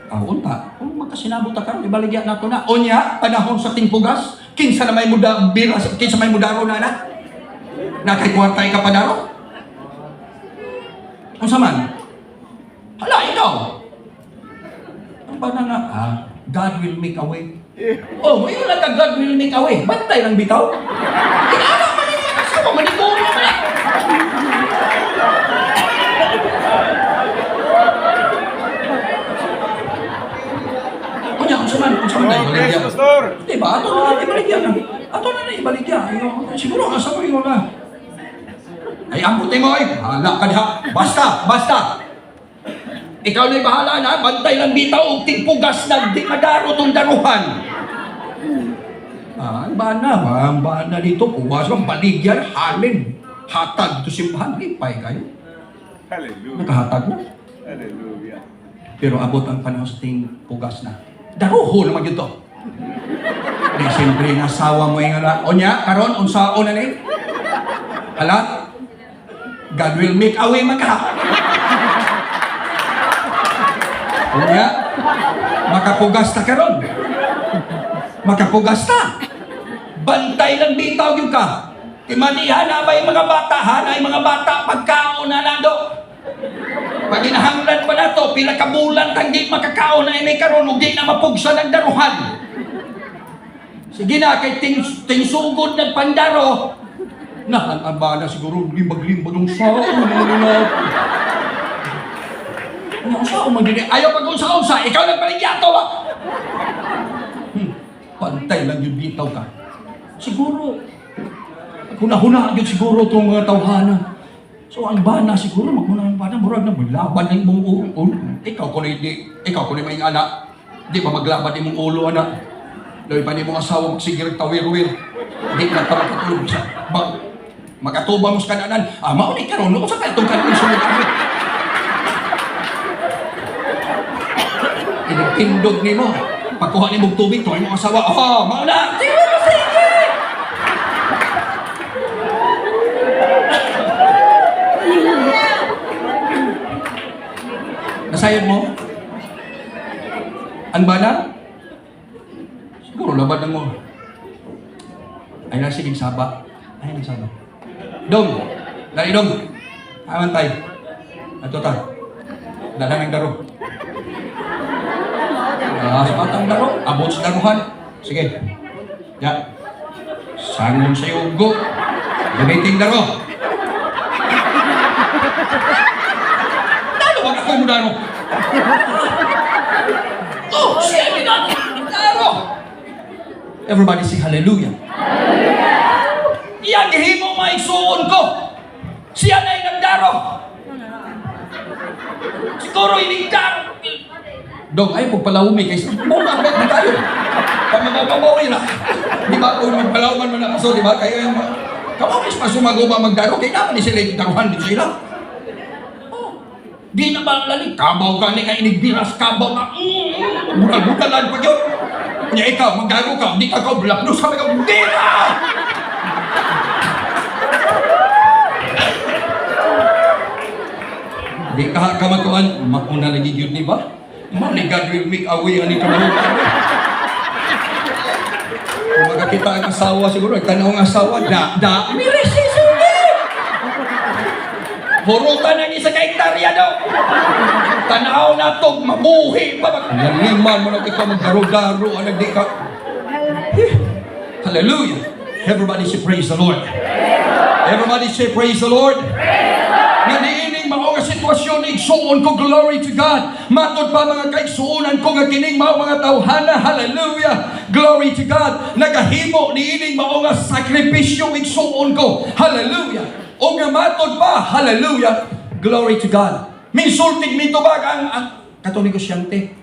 Aw, unta, kung magkasinabot ta karon, ibaligyan nato na. Unya, panahon sa tingpugas, kinsa na may muda biras, kinsa may mudaro na na? Na kay kwarta ka padaro? Unsa man? Hala, ikaw. Ang bana nga, ah, God will make a way. Oh, mayo lang ka, God will make a way. Bantay lang bitaw. Inaano man yung mga asawa, maniguro ka na. Unya, unsa man Oh, na bless, ibaligya? Pastor. Di ba? Ato na lang ibaligya na. Ato na lang ibaligya. Ayo, siguro ang asawa yun na. Ay, ang puti mo ay. Hala ka diha. Basta, basta. Ikaw na'y bahala na. Bantay lang bitaw og tigpugas na di madaro tong daruhan. Ah, ang bana, ang bana dito. Puwas bang baligyan, halin. Hatag to simbahan. Lipay kayo. Hallelujah. Nakahatag na. Hallelujah. Pero abot ang panahon sa ting pugas na. Daruho naman yun to. Di, siyempre, ang asawa mo yung ala. Onya, karon unsaon na ni? Hala? God will make a way maka. Onya, makapugas ta karon. Makapugas ta. Bantay lang bitaw yung ka. Timanihan na ba yung mga bata? Hanay mga bata, pagkaon na nando. Pag inahanglan pa na to, pila ka bulan tang di makakaon na ini karon ug di na mapugsa ng daruhan. Sige na, kay ting, tingsugod ng pandaro. Na, ang abala siguro, limbag-limbag ang sao, ano na. Ano ang sao man din eh? Ayaw pag unsa-unsa, ikaw lang paligya to ah. Pantay lang yung bitaw ka. Siguro, huna-huna yun siguro itong mga tawhana. So ang bana siguro, maghuna ang bana, murag na maglaban ng imong ulo. Ikaw kung hindi, ikaw kung may anak, di ba maglaban imong ulo, anak? Labi pa ni mong asawa magsigir tawir-wir. Di na ka makatulog sa bag. Makatubang mo sa kananan. Ah, mauni ka ron. Sa kaya itong kanon sunod kami. Inigtindog ni mo. Pagkuha ni mong tubig, tuwing mong asawa, oh, mauna! Sige mo, sige! Nasayod mo? Ang bana? Siguro laban ng mo. Ay na, sige, saba. Ay, nagsaba. Dong! Dali, dong! Aman tayo. Ato ta. Dala ng daro. Ah, sa batang daro. Abot sa daruhan. Sige. Ya. Sangon sa yugo. Gamitin daro. Dalo, wag ako mo daro. Oh, siya daro. Everybody say hallelujah. Hallelujah. Iyan gihimo maigsuon ko. Siya na nagdaro. Siguro inigdaro. Dong, ay pag palawmi kay muna ba tayo. Pamamabawi na. Di ba kung magpalawman man na so, di ba kayo yung kamo is masumaguba magdaro kay naman ni sila yung daruhan din sila. Oh. Di na ba lali kabaw gani ka inigbiras kabaw na butal-butalan pa yun. Nya ikaw magdaro ka, di ka ka blakno sa ka di na. Di ka kamatuan, mauna lagi gyud ni ba? Mao ni God will make a way ani kamao. Kung magkakita ang asawa siguro, ay tanaw ang asawa, da, da, miresisugi! Hurutan ang isa ka hektarya daw. Tanaw na to, mabuhi pa. Laliman mo na ikaw magdaro-daro, anag di ka. Eh, hallelujah! Everybody say, "Praise the Lord." Everybody say, "Praise the Lord." Nga niining mao nga sitwasyon, igsuon ko, glory to God. Matod pa, mga kaigsuonan ko, nga kining mao mga tawhana, hallelujah, glory to God. Nagahimo niining mao nga sakripisyo, igsuon ko, hallelujah. O nga matod pa, hallelujah, glory to God. Misultig mitubag ang katong negosyante.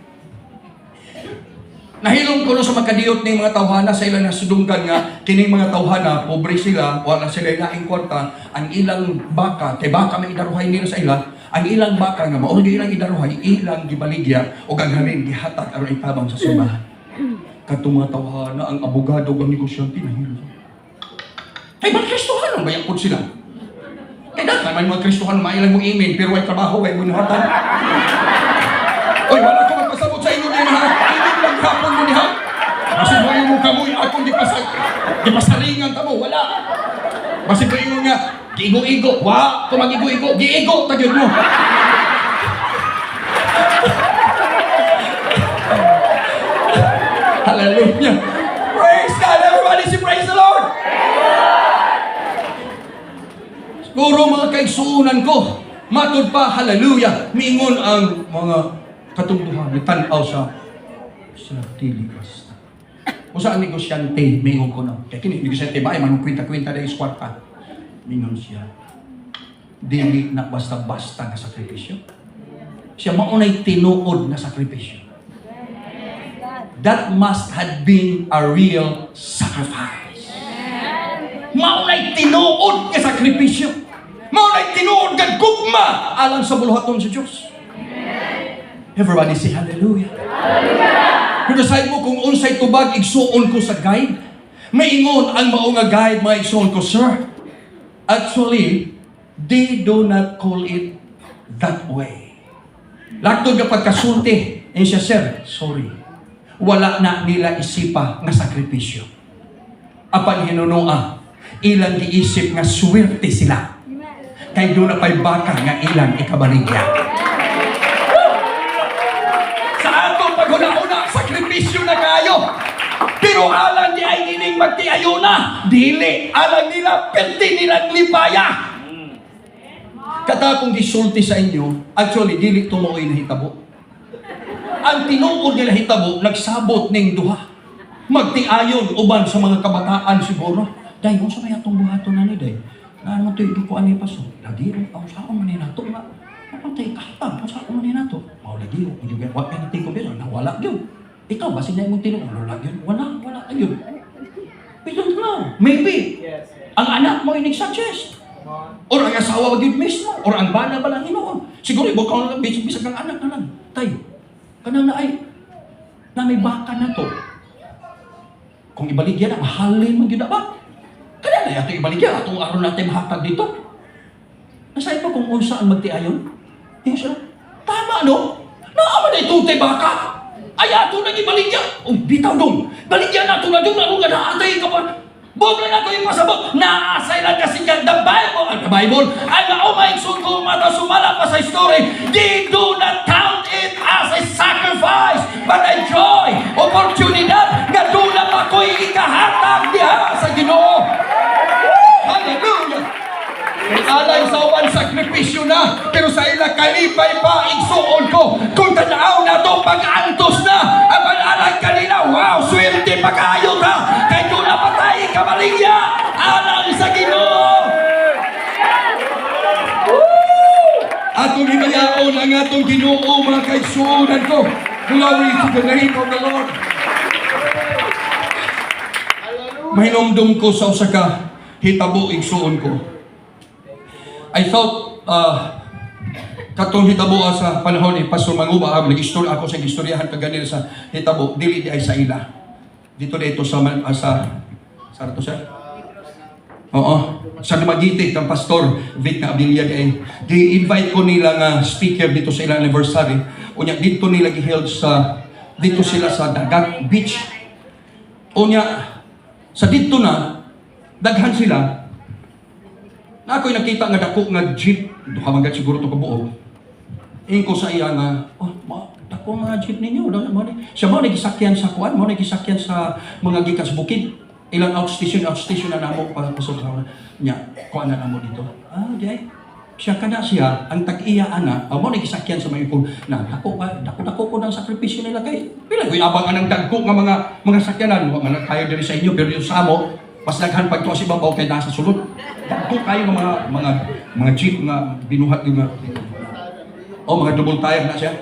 Nahilom ko no sa magkadiyot ning mga tawhana sa ilang nasudunggan nga kining mga tawhana, pobre sila, wala sila laing kwarta, ang ilang baka, kay baka may idaruhay nila sa ila, ang ilang baka nga mao ilang idaruhay, ilang gibaligya ug ang halin gihatag aron itabang sa simbahan. Kadtong mga tawhana, ang abogado ug ang negosyante nahilom. Kay mga Kristohanon ba pud sila? Kay daghan may mga Kristohanon, mailang mo imin pero way trabaho, way bunuhatan. Oy, wala ko magpasabot sa inyo din ha. Ingon lang hapon mo niha. Basig mo mo kamoy akong di pasaringan ta mo, wala. Basig mo ingon nga giigo-igo, wa ko magigo-igo, giigo ta gyud mo. Hallelujah. Praise God. Everybody say, "Praise the Lord." Siguro, mga kaigsuunan ko, matod pa, hallelujah, miingon ang mga katungduhan, nagtanaw sa dili basta. Usa ang negosyante, miingon ko na. Kaya kini, negosyante ba, ay manong kwenta-kwenta na kwarta. Mingon siya, dili na basta-basta nga sakripisyo. Siya maunay tinuod na sakripisyo. That must have been a real sacrifice. Maunay tinuod nga sakripisyo. Maunay tinuod nga gugma alang sa buluhaton sa Diyos. Everybody say, "Hallelujah." Pero sa mo kung unsay tubag, igsuon ko, sa guide. Maingon ang mao nga guide, mga igsuon ko, "Sir, actually, they do not call it that way." Laktod nga pagkasulti, eh siya, "Sir, sorry. Wala na nila isipa nga sakripisyo. Apan hinunoa, ilang giisip nga swerte sila. Kay duna pa'y baka nga ilang ikabaligya." Sa atong paghuna-huna, sakripisyo na kayo. Pero alang di ay nining magtiayona, dili, alang nila, perti nilang lipaya. Kata kong gisulti sa inyo, actually, dili tumuoy nahitabo. Ang tinuod nila hitabo, nagsabot ning duha. Magtiayon uban sa mga kabataan siguro. "Day, unsa may atong buhaton na ni, day? Naano to ko ani paso? Lagi ang unsaon man ni nato nga. Ano tay kahatag, unsaon man ni nato?" Mao lagi, oh, yung wa kay natin ko na wala gyud. Ikaw ba sinay mong tinuod? Wala gyud. Wala, wala gyud. We don't know. Maybe. Ang anak mo inig suggest. Or ang asawa ba gyud mismo. Or ang bana ba lang hinuon. Siguro ibo ka lang bisag bisag ang anak na lang. "Tayo. Kanang na ay na may baka na to. Kung ibaligya na, mahalin man gyud na ba? Kaya na ato ibaligya, atong aron natin mahatag dito." Nasay pa kung unsa ang magtiayon? Yung siya, "Tama no? Naa man na itutay baka. Ay ato nang ibaligya. Uy, bitaw dong. Baligya na ato na dong, aron nga naatay ka pa." Buog lang ako yung pasabot. Naasay lang kasi nga the Bible. Ang the Bible, ang maumay ko mata sumala pa sa story. They do not count it as a sacrifice, but a joy, oportunidad, nga duna pa ko'y ikahatag diha sa Ginoo. Hallelujah! Alay sa uban sakripisyo na, pero sa ila kalipay pa, igsuon ko. Kung tanaw na to, pag-antos na, apan alang kanila, wow, swerte pa kayo ta, kay duna pa tayo kabaligya, alang sa Ginoo. Woo! Atong himayaon ang atong Ginoo, mga kaigsuonan ko. Glory to the name of the Lord. Mahinomdom ko sa usa ka hitabo, igsuon ko. I thought katong hitabo sa panahon ni Pastor Manguba, nag-istorya ako sa istoryahan kaganina sa hitabo, dili di ay sa ila. Dito dito sa to sir? Oo. Sa Dumaguete, kang Pastor Vic na Abilia di ay di-invite ko nila nga speaker dito sa ilang anniversary. Unya dito nila gi-held sa dito sila sa dagat beach. Unya sa dito na daghan sila na ako'y nakita nga dako nga jeep, duha man gad siguro to kabuok. Ingko sa iya nga, "Oh, ma, dako nga jeep ninyo, wala mo ni." Siya mo nagisakyan sa kuan, mo nagisakyan sa mga gikas bukid. Ilang outstation, outstation na namo pa pasok sa nya, kuan na namo dito. Ah, di ay. Siya kada siya, ang tag-iya ana, amo ni gisakyan sa mga ipon na dako ka, dako dako ko ng sakripisyo nila kay pila ko'y abang anang dagko nga mga sakyanan, wa man kayo diri sa inyo, pero yung sa amo mas daghan pag tuwa sa ibabaw kay nasa sulod. Dagko kayo nga mga jeep nga binuhat yung mga, oh, mga double tire na siya.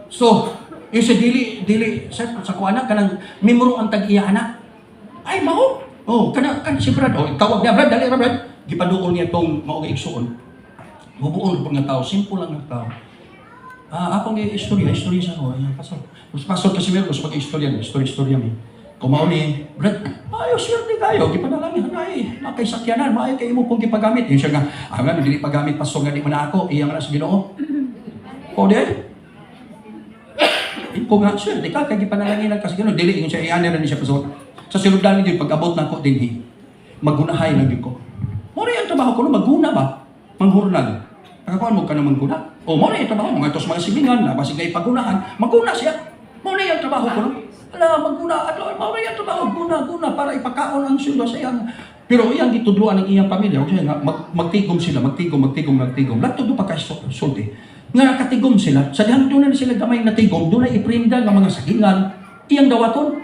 So, yung sa dili dili sa kuana kanang mimro ang tag-iya ana. Ay mao. Oh, kana kana si Brad. Oh, tawag niya, "Brad, dali ra, Brad." Gipaduol niya tong mao nga igsuon. Bubuon po nga tao, simple lang nga tao. Ah, ako nga istorya, istorya sa ako. Ayan, pastor. Mas pastor kasi meron, gusto mag-istorya, istorya, istorya mi. Kung mao ni, "Brad, ayo, swerte kayo, gipanalangin ay, nakay sakyanan, maayo kay imo pong gipagamit." Yung siya nga, "Ah, nga, dili pagamit, pastor, nga di man na ako, iya nga na sa Ginoo." Ko di ay. Ko nga, "Swerte ka, kay gipanalangin ka sa Ginoo." Dili, ingon siya, iyan na ni siya, pastor. Sa sinugdan ni pag abot na ko dinhi, magunahay lang gyud ko. Mo ang trabaho ko no, maguna ba? Manghurnal. Nakakuan mo ka na mangguna. O mo na yung trabaho, mga tos mga silingan, na basig na ipagunahan, maguna siya. Mo na yung trabaho ko no. Ala, maguna, ano, mao na yung trabaho, guna, guna, para ipakaon ang sweldo sa iyang. Pero iyang gitudloan ng iyang pamilya, o siya nga, magtigom sila, magtigom, magtigom, magtigom. Lahat todo pagkasulti. Nga nakatigom sila, sa dihang doon na sila gamay natigom, doon na iprinda nga mga sagingan, iyang dawaton.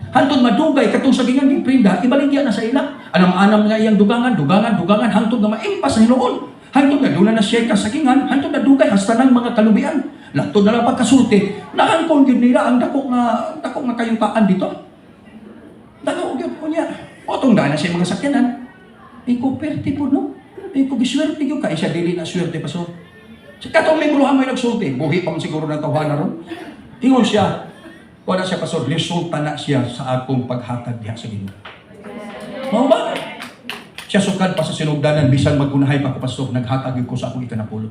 Hantod madugay katong sagingan giprinda, ibaligya na sa ila. Anam-anam nga iyang dugangan, dugangan, dugangan, hantod nga maimpas sa hinuon. Hantod nga doon na siya kasagingan, hantod na dugay hasta ng mga kalubian. Latod na lang pagkasulti, naangkon gyud nila ang dako nga kayutaan dito. Dako gyud unya. Otong daan na siya mga sakyanan. Iko perti po no. Iko giswerte gyud kay siya dili na swerte pa so. Sa katong membrohan may nagsulti, buhi pa man siguro ng tawhana ron. Ingon siya, wala siya, pastor, resulta na siya sa akong paghatag diha sa Ginoo. Mao ba? Siya sukad pa sa sinugdanan, bisan maggunahay pa ko, pastor, naghatag gyud ko sa akong ikanapulo.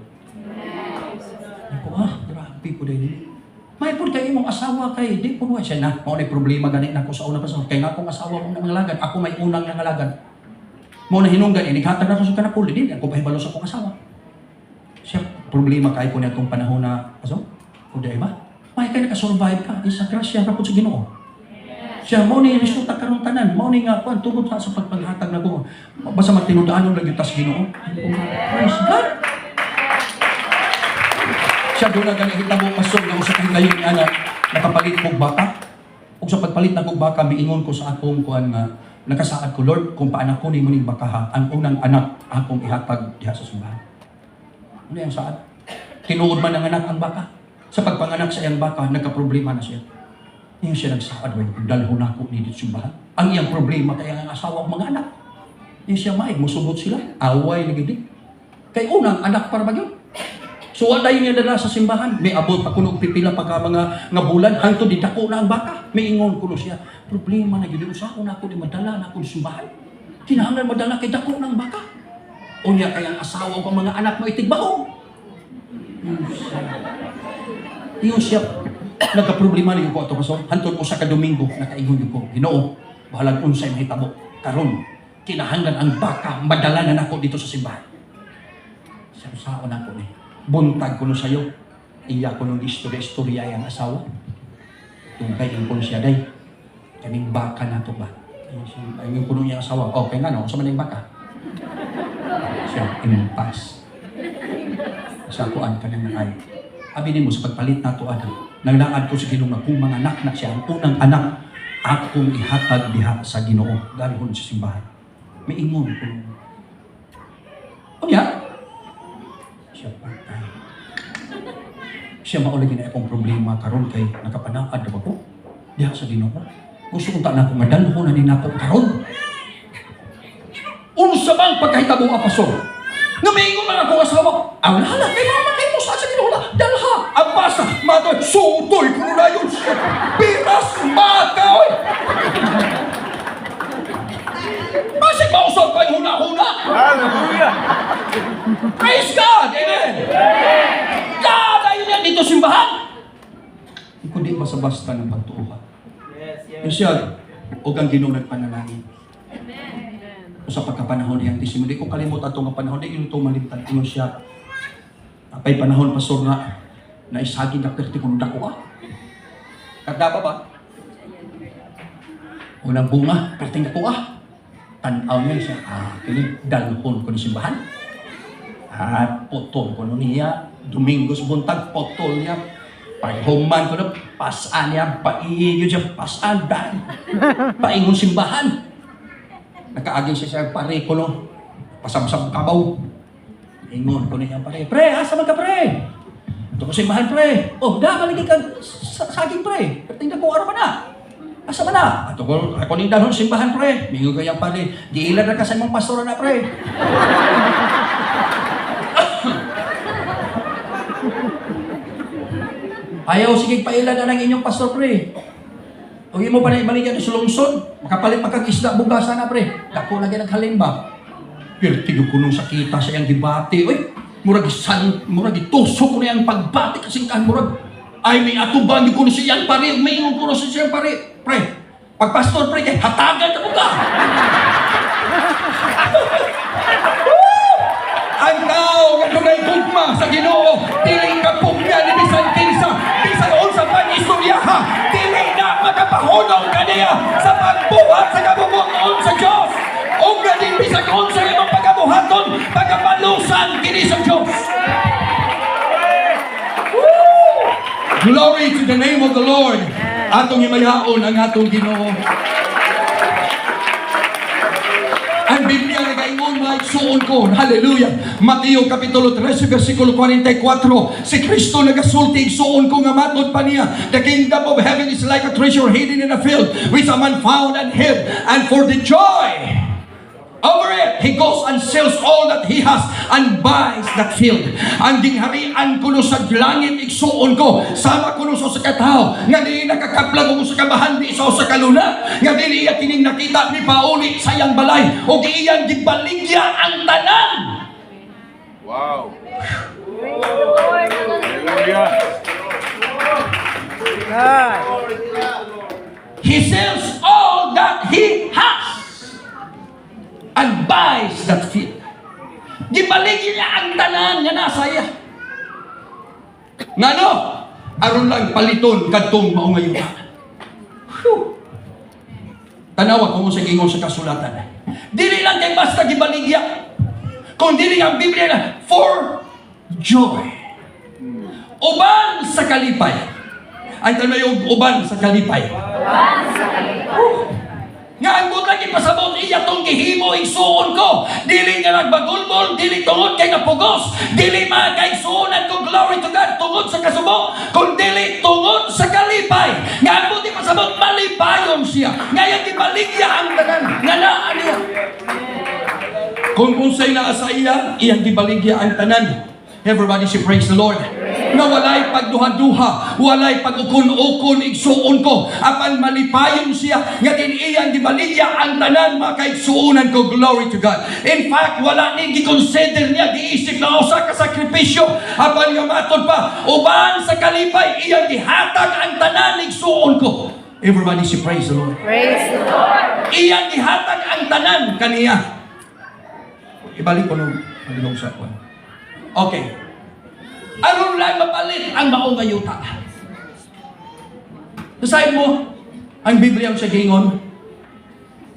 Ako, ah, grabe ko dahil. May pud kay imong asawa kay di ko siya na. Mao na problema gani nako sa una, pastor. Kay nga akong asawa mong nangalagad, ako may unang nangalagad. Mao na hinungdan inighatag nako sa kanapulo, di ako pahibalo sa akong asawa. Siya problema kay ko niya itong panahon na, pastor. O di ba? May kay naka-survive ka, isa grasya ra pud sa Ginoo. Siya mao ni resulta karon tanan, mao ni nga kuan tungod sa pagpanghatag nako. Basta magtinud-anon lang gyud tas Ginoo. Praise God. Siya doon na gani hitabo, pastor, nga usa ka higayon ni ana nakapalit kog baka. Ug sa pagpalit na kog baka, miingon ko sa akong kuan nga nakasaad ko, "Lord, kung paanak ko nimo ning bakaha, ang unang anak akong ihatag diha sa simbahan." Ano yung saad? Tinuod man ang anak ang baka. Sa pagpanganak sa iyang baka, nagka-problema na siya. Yung siya nagsaad, "Way, dalhon nako ni dito simbahan." Ang iyang problema kay ang asawa ug mga anak. Yung siya may, musubot sila. Away lagi di. Kay unang anak para ba yun? So wala yung dala sa simbahan. May abot pa kuno og pipila pa ka mga nga bulan hangtod di dako na ang baka. May ingon kuno siya. "Problema na gyud usa ko na ako ni madala na ako sa simbahan. Kinahanglan madala kay dako na ang baka." Unya kay ang asawa ug ang mga anak mo itigbahog. Ingon siya, nagka-problema ni ko ato, pastor. Hantod usa ka Domingo nakaingon gyud ko, "Ginoo, bahalag unsay mahitabo karon. Kinahanglan ang baka madala na nako dito sa simbahan." Sa usaon nako ni. Buntag ko no sayo. Iya ko nung istorya-istorya ang asawa. Tungkay ko siya day. "Kaning baka na to ba?" Ayun ko nung iyang asawa. "Okay nga no, sa man yung baka?" Siya, impas. Sa kuan ka nang ay. Abi nimo sa pagpalit nato ana. Nagnaad ko sa Ginoo nga kung mga anak na siya, ang unang anak akong ihatag diha sa Ginoo dalhon sa simbahan. May ingon ko. Unya, siya patay. Siya mao lagi na akong problema karon kay nakapanaad na ba ko diha sa Ginoo. Gusto kong ta na akong madalhon na ni nako karon. Unsa bang pagkahitabo ang pastor? Nga may ingon man akong asawa, ang lala kay mama kay mo sa Ginoo dalha. Ang basa, matoy, sutoy kuno na yun. Piras baka oy. Basig mausap pa yung huna-huna. Hallelujah. Praise God! Amen! God! Ayun yan dito simbahan! Kundi basta-basta ng pagtuuhan. Yung siya, og ang Ginoo nagpanalangin. O sa pagkapanahon niyang testimony, di ko kalimot ato nga panahon, di ito malimtan. Ingon siya, apay panahon, pastor, nga, naisagin na perti kung dako ka. Kada pa ba? Unang bunga, perting ko ah. Tanaw niya siya, kini dalhon ko ni simbahan. Putol ko no niya. Domingos buntag, putol niya. Paghuman ko na, pasaan niya, paiyo siya, pasaan, dan. Paingon simbahan. Nakaagi siya sa pare ko no. Pasamsam kabaw. Ingon ko niya pare, "Pre, asa man ka, pre?" "Ito ko simbahan, pre." "Oh, da malagi ka sa saging, pre. Tingnan ko araw ka na. Asa man na?" "Ato ko ako ni dalhon simbahan, pre." Mingon ko yang pare, "Giilan na ka sa imong pastor na, pre." "Ayaw sige pailan na ng inyong pastor, pre. O imo pa na ibaligyan sa lungsod, makapalit pa kag isda bugasan na, pre. Dako lagi naghalin ba?" Pirti gyud kunong sakita sa iyang gibati. Uy, murag san, murag gitusok ko niyang pagbati kasing kan murag ay may atubang gyud kuno siyang pare, may ingon kuno sa siyang pare. "Pre, pag pastor, pre, kay hatagan ka mo ka." Ang tao nga dunay gugma sa Ginoo, dili ka pugya ni bisan kinsa, bisan unsa pang istoryaha, dili na makapahunong kaniya sa pagbuhat sa kabubut-on sa Dios. Ug ganin bisan unsa imong pagabuhaton, pagabalusan kini sa Dios. Woo! Glory to the name of the Lord. Atong himayaon ang atong Ginoo. Ang Biblia nagaingon, mga igsuon ko. Hallelujah. Mateo Kapitulo 13 versikulo 44. Si Kristo nagasulti, igsuon ko, nga matod pa niya, "The kingdom of heaven is like a treasure hidden in a field, which a man found and hid. And for the joy over it, he goes and sells all that he has and buys that field." Ang gingharian kuno sa langit, igsuon ko, sama kuno sa usa ka tawo nga dili nakakaplag og usa ka bahandi sa usa ka luna, nga dili iya kining nakita ni pauli sa iyang balay ug iyang gibaligya ang tanan. Wow. Hallelujah. God. He sells all that he has and buys that field. Gibaligya niya ang tanan nga nasa iya. Ngano? Aron lang paliton kadtong mao nga yuta. Whew. Tanawa kung sa ingon sa kasulatan. Dili lang kay basta gibaligya. Kung dili ang Biblia na for joy. Uban sa kalipay. Ang tanay yung uban sa kalipay. Nga ang butang ipasabot iya tong gihimo, igsuon ko. Dili nga nagbagulbol, dili tungod kay napugos, dili mga kaigsuonan ko, glory to God, tungod sa kasubo, kun dili tungod sa kalipay. Nga ang buti pasabot malipayon siya. Nga iyang gibaligya ang tanan nga naa niya. Kung unsay naa sa iya, iyang gibaligya ang tanan. Everybody say, "Praise the Lord." Na walay pagduha-duha, walay pag-ukon-ukon, igsuon ko. Apan malipayon siya, nga din iyang gibaligya ang tanan, mga kaigsuonan ko, glory to God. In fact, wala ni gi-consider niya, giisip na usa ka sakripisyo. Apan nga matod pa, uban sa kalipay, iyang gihatag ang tanan, igsuon ko. Everybody say, "Praise the Lord." Praise the Lord. Iyang gihatag ang tanan kaniya. Ibalik ko nung mabilog sa kwan. Okay. Aron lang mapalit ang mao nga yuta. Nasahin mo, ang Biblia ang sa gingon,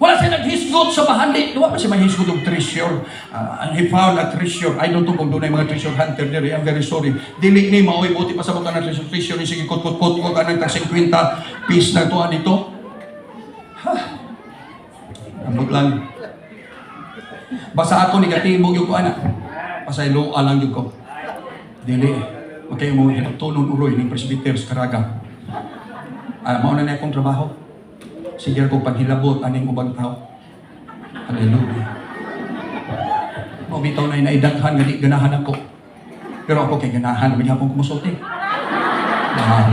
wala siya naghisgot sa bahandi. Wala pa siya maghisgot og treasure. And he found a treasure. I don't know kung doon ay mga treasure hunter diri. I'm very sorry. Dili ni maoy buti pa sa ng treasure. Treasure ni sige kot kot kot kot anang tag 50 piece na tuwa dito. Ha. Ambot lang. Basta ako negatibo gyud ko ana. Pasayloa lang gyud ko. Dili. Makay mo hinagtunon uroy ning presbyter sa Caraga. Mao na na akong trabaho. Sige ko paghilabot aning ubang tao. Hallelujah. Mao bitaw na inaidaghan nga di ganahan ako. Pero ako kay ganahan, may hapon ko mosulti.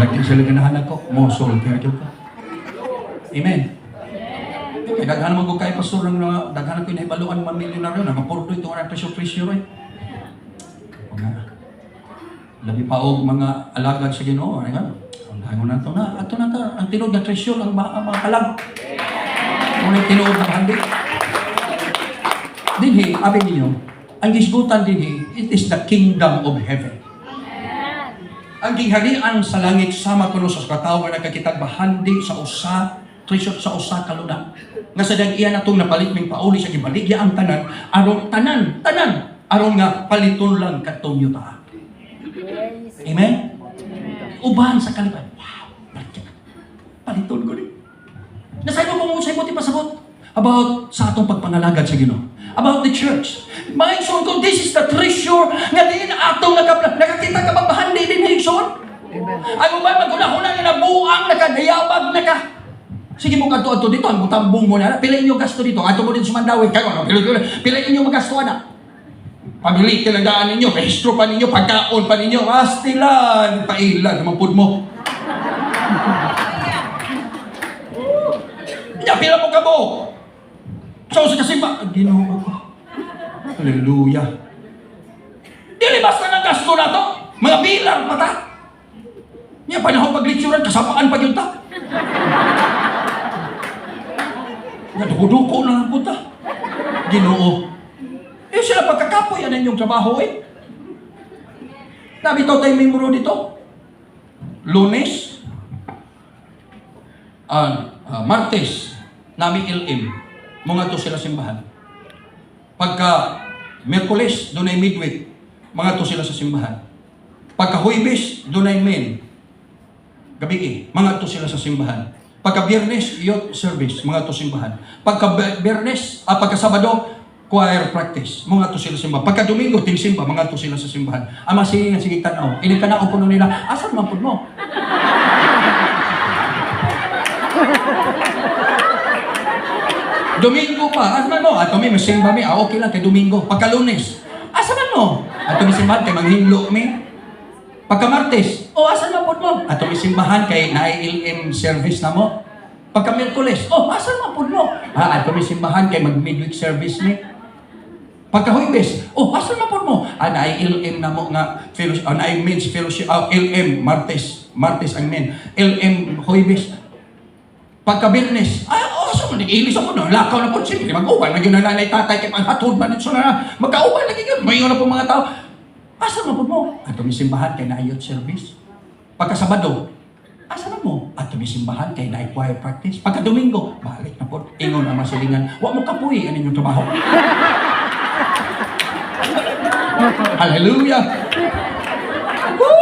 Lagi sila ganahan ako, mosulti ra gyud ko. Amen. Kay daghan man ko kay pastor ng mga daghan ko nahibaluan mga milyonaryo na mapurdo ito ang presyo presyo eh. Mga labi pa og mga alagad sa Ginoo, ano nga? Ang dangon na to na, ato na ta, ang tinuod nga treasure ang mga kalag. Ngunit tinuod na handi. Dinhi, abi ninyo, ang gisgutan dinhi, it is the kingdom of heaven. Ang gingharian sa langit sama kuno sa katawo nga nakakitag bahandi sa usa Treasure sa usa ka luna. Nga sa dag-iya na itong napalit ming pauli sa gibaligya ang tanan, aron tanan, tanan, aron nga paliton lang katong yuta. Amen? Uban sa kalipay. Wow, baligya. Paliton ko ni. Nasay mo kung usay mo ti pasabot about sa atong pagpangalagad sa Ginoo. About the church. Mga igsoon ko, this is the treasure nga diin atong nakakita ka ba bahandi din, igsoon? Ang uban maghuna-huna nga nabuang, nakadayabag, naka. Sige mo kadto adto dito, ang tambong mo na. Pila inyo gasto dito? Adto mo dito sa Mandaue. Kayo, ano? Pila inyo magasto ana? Pamili lang daan ninyo, rehistro pa ninyo, pagkaon pa ninyo, astilan, pailan, naman pud mo. Nya, pila mo kamo? So, sa kasimba, Ginoo ko. Hallelujah. Dili basta ng gasto na to. Mga bilang pa ta. Nya, panahon paglitsuran, kasapaan pa yun ta. Nya, duko-duko na lang po ta. Ginoo. Eh, sila pagkakapoy, ano inyong trabaho eh? Nabitaw tayo membro dito. Lunes, Martes, nami LM, mga to sila simbahan. Pagka Miyerkules, dunay midweek, mga to sila sa simbahan. Pagka Huwebes, dunay men, gabi eh, mga to sila sa simbahan. Pagka Biyernes, youth service, mga to simbahan. Pagka Biyernes, pagka Sabado, choir practice, mga to sila sa simbahan. Pagka Domingo, tingsimba, mga to sila sa simbahan. Ama, sige nga, sige, tanaw. Ini tanaw ko nila, asan man pud mo? Domingo pa, asa man mo? Ato mi, masimba mi. Ah, okay lang, kay Domingo. Pagka Lunes, asa man mo? Ato mi simbahan, kay manghinlo mi. Pagka Martes, oh, asan man pud mo? Ato mi simbahan, kay na-LM service na mo. Pagka Miyerkules, oh, asan man pud mo? Ah, ato mi simbahan, kay mag-midweek service mi. Pagka Huwebes, oh, asan man pud mo? Ah, na-LM na mo nga, fellowship, ah, na men's fellowship, ah, LM, Martes, Martes ang men, LM Huwebes. Pagka Biyernes, ah, oh, sa man, nag-ilis ako no, lakaw na po, siyempre, mag-uban, nagyun na nanay, tatay, kay panghatod man, so na, magkauban, lagi yun, mayon na po mga tao. Asa man po mo? Ato mi simbahan kay na youth service. Pagka Sabado, asa man mo? Ato mi simbahan kay na choir practice. Pagka Domingo, balik na po, ingon ang masilingan, wa mo kapuy, ano inyong trabaho. Hallelujah! Woo!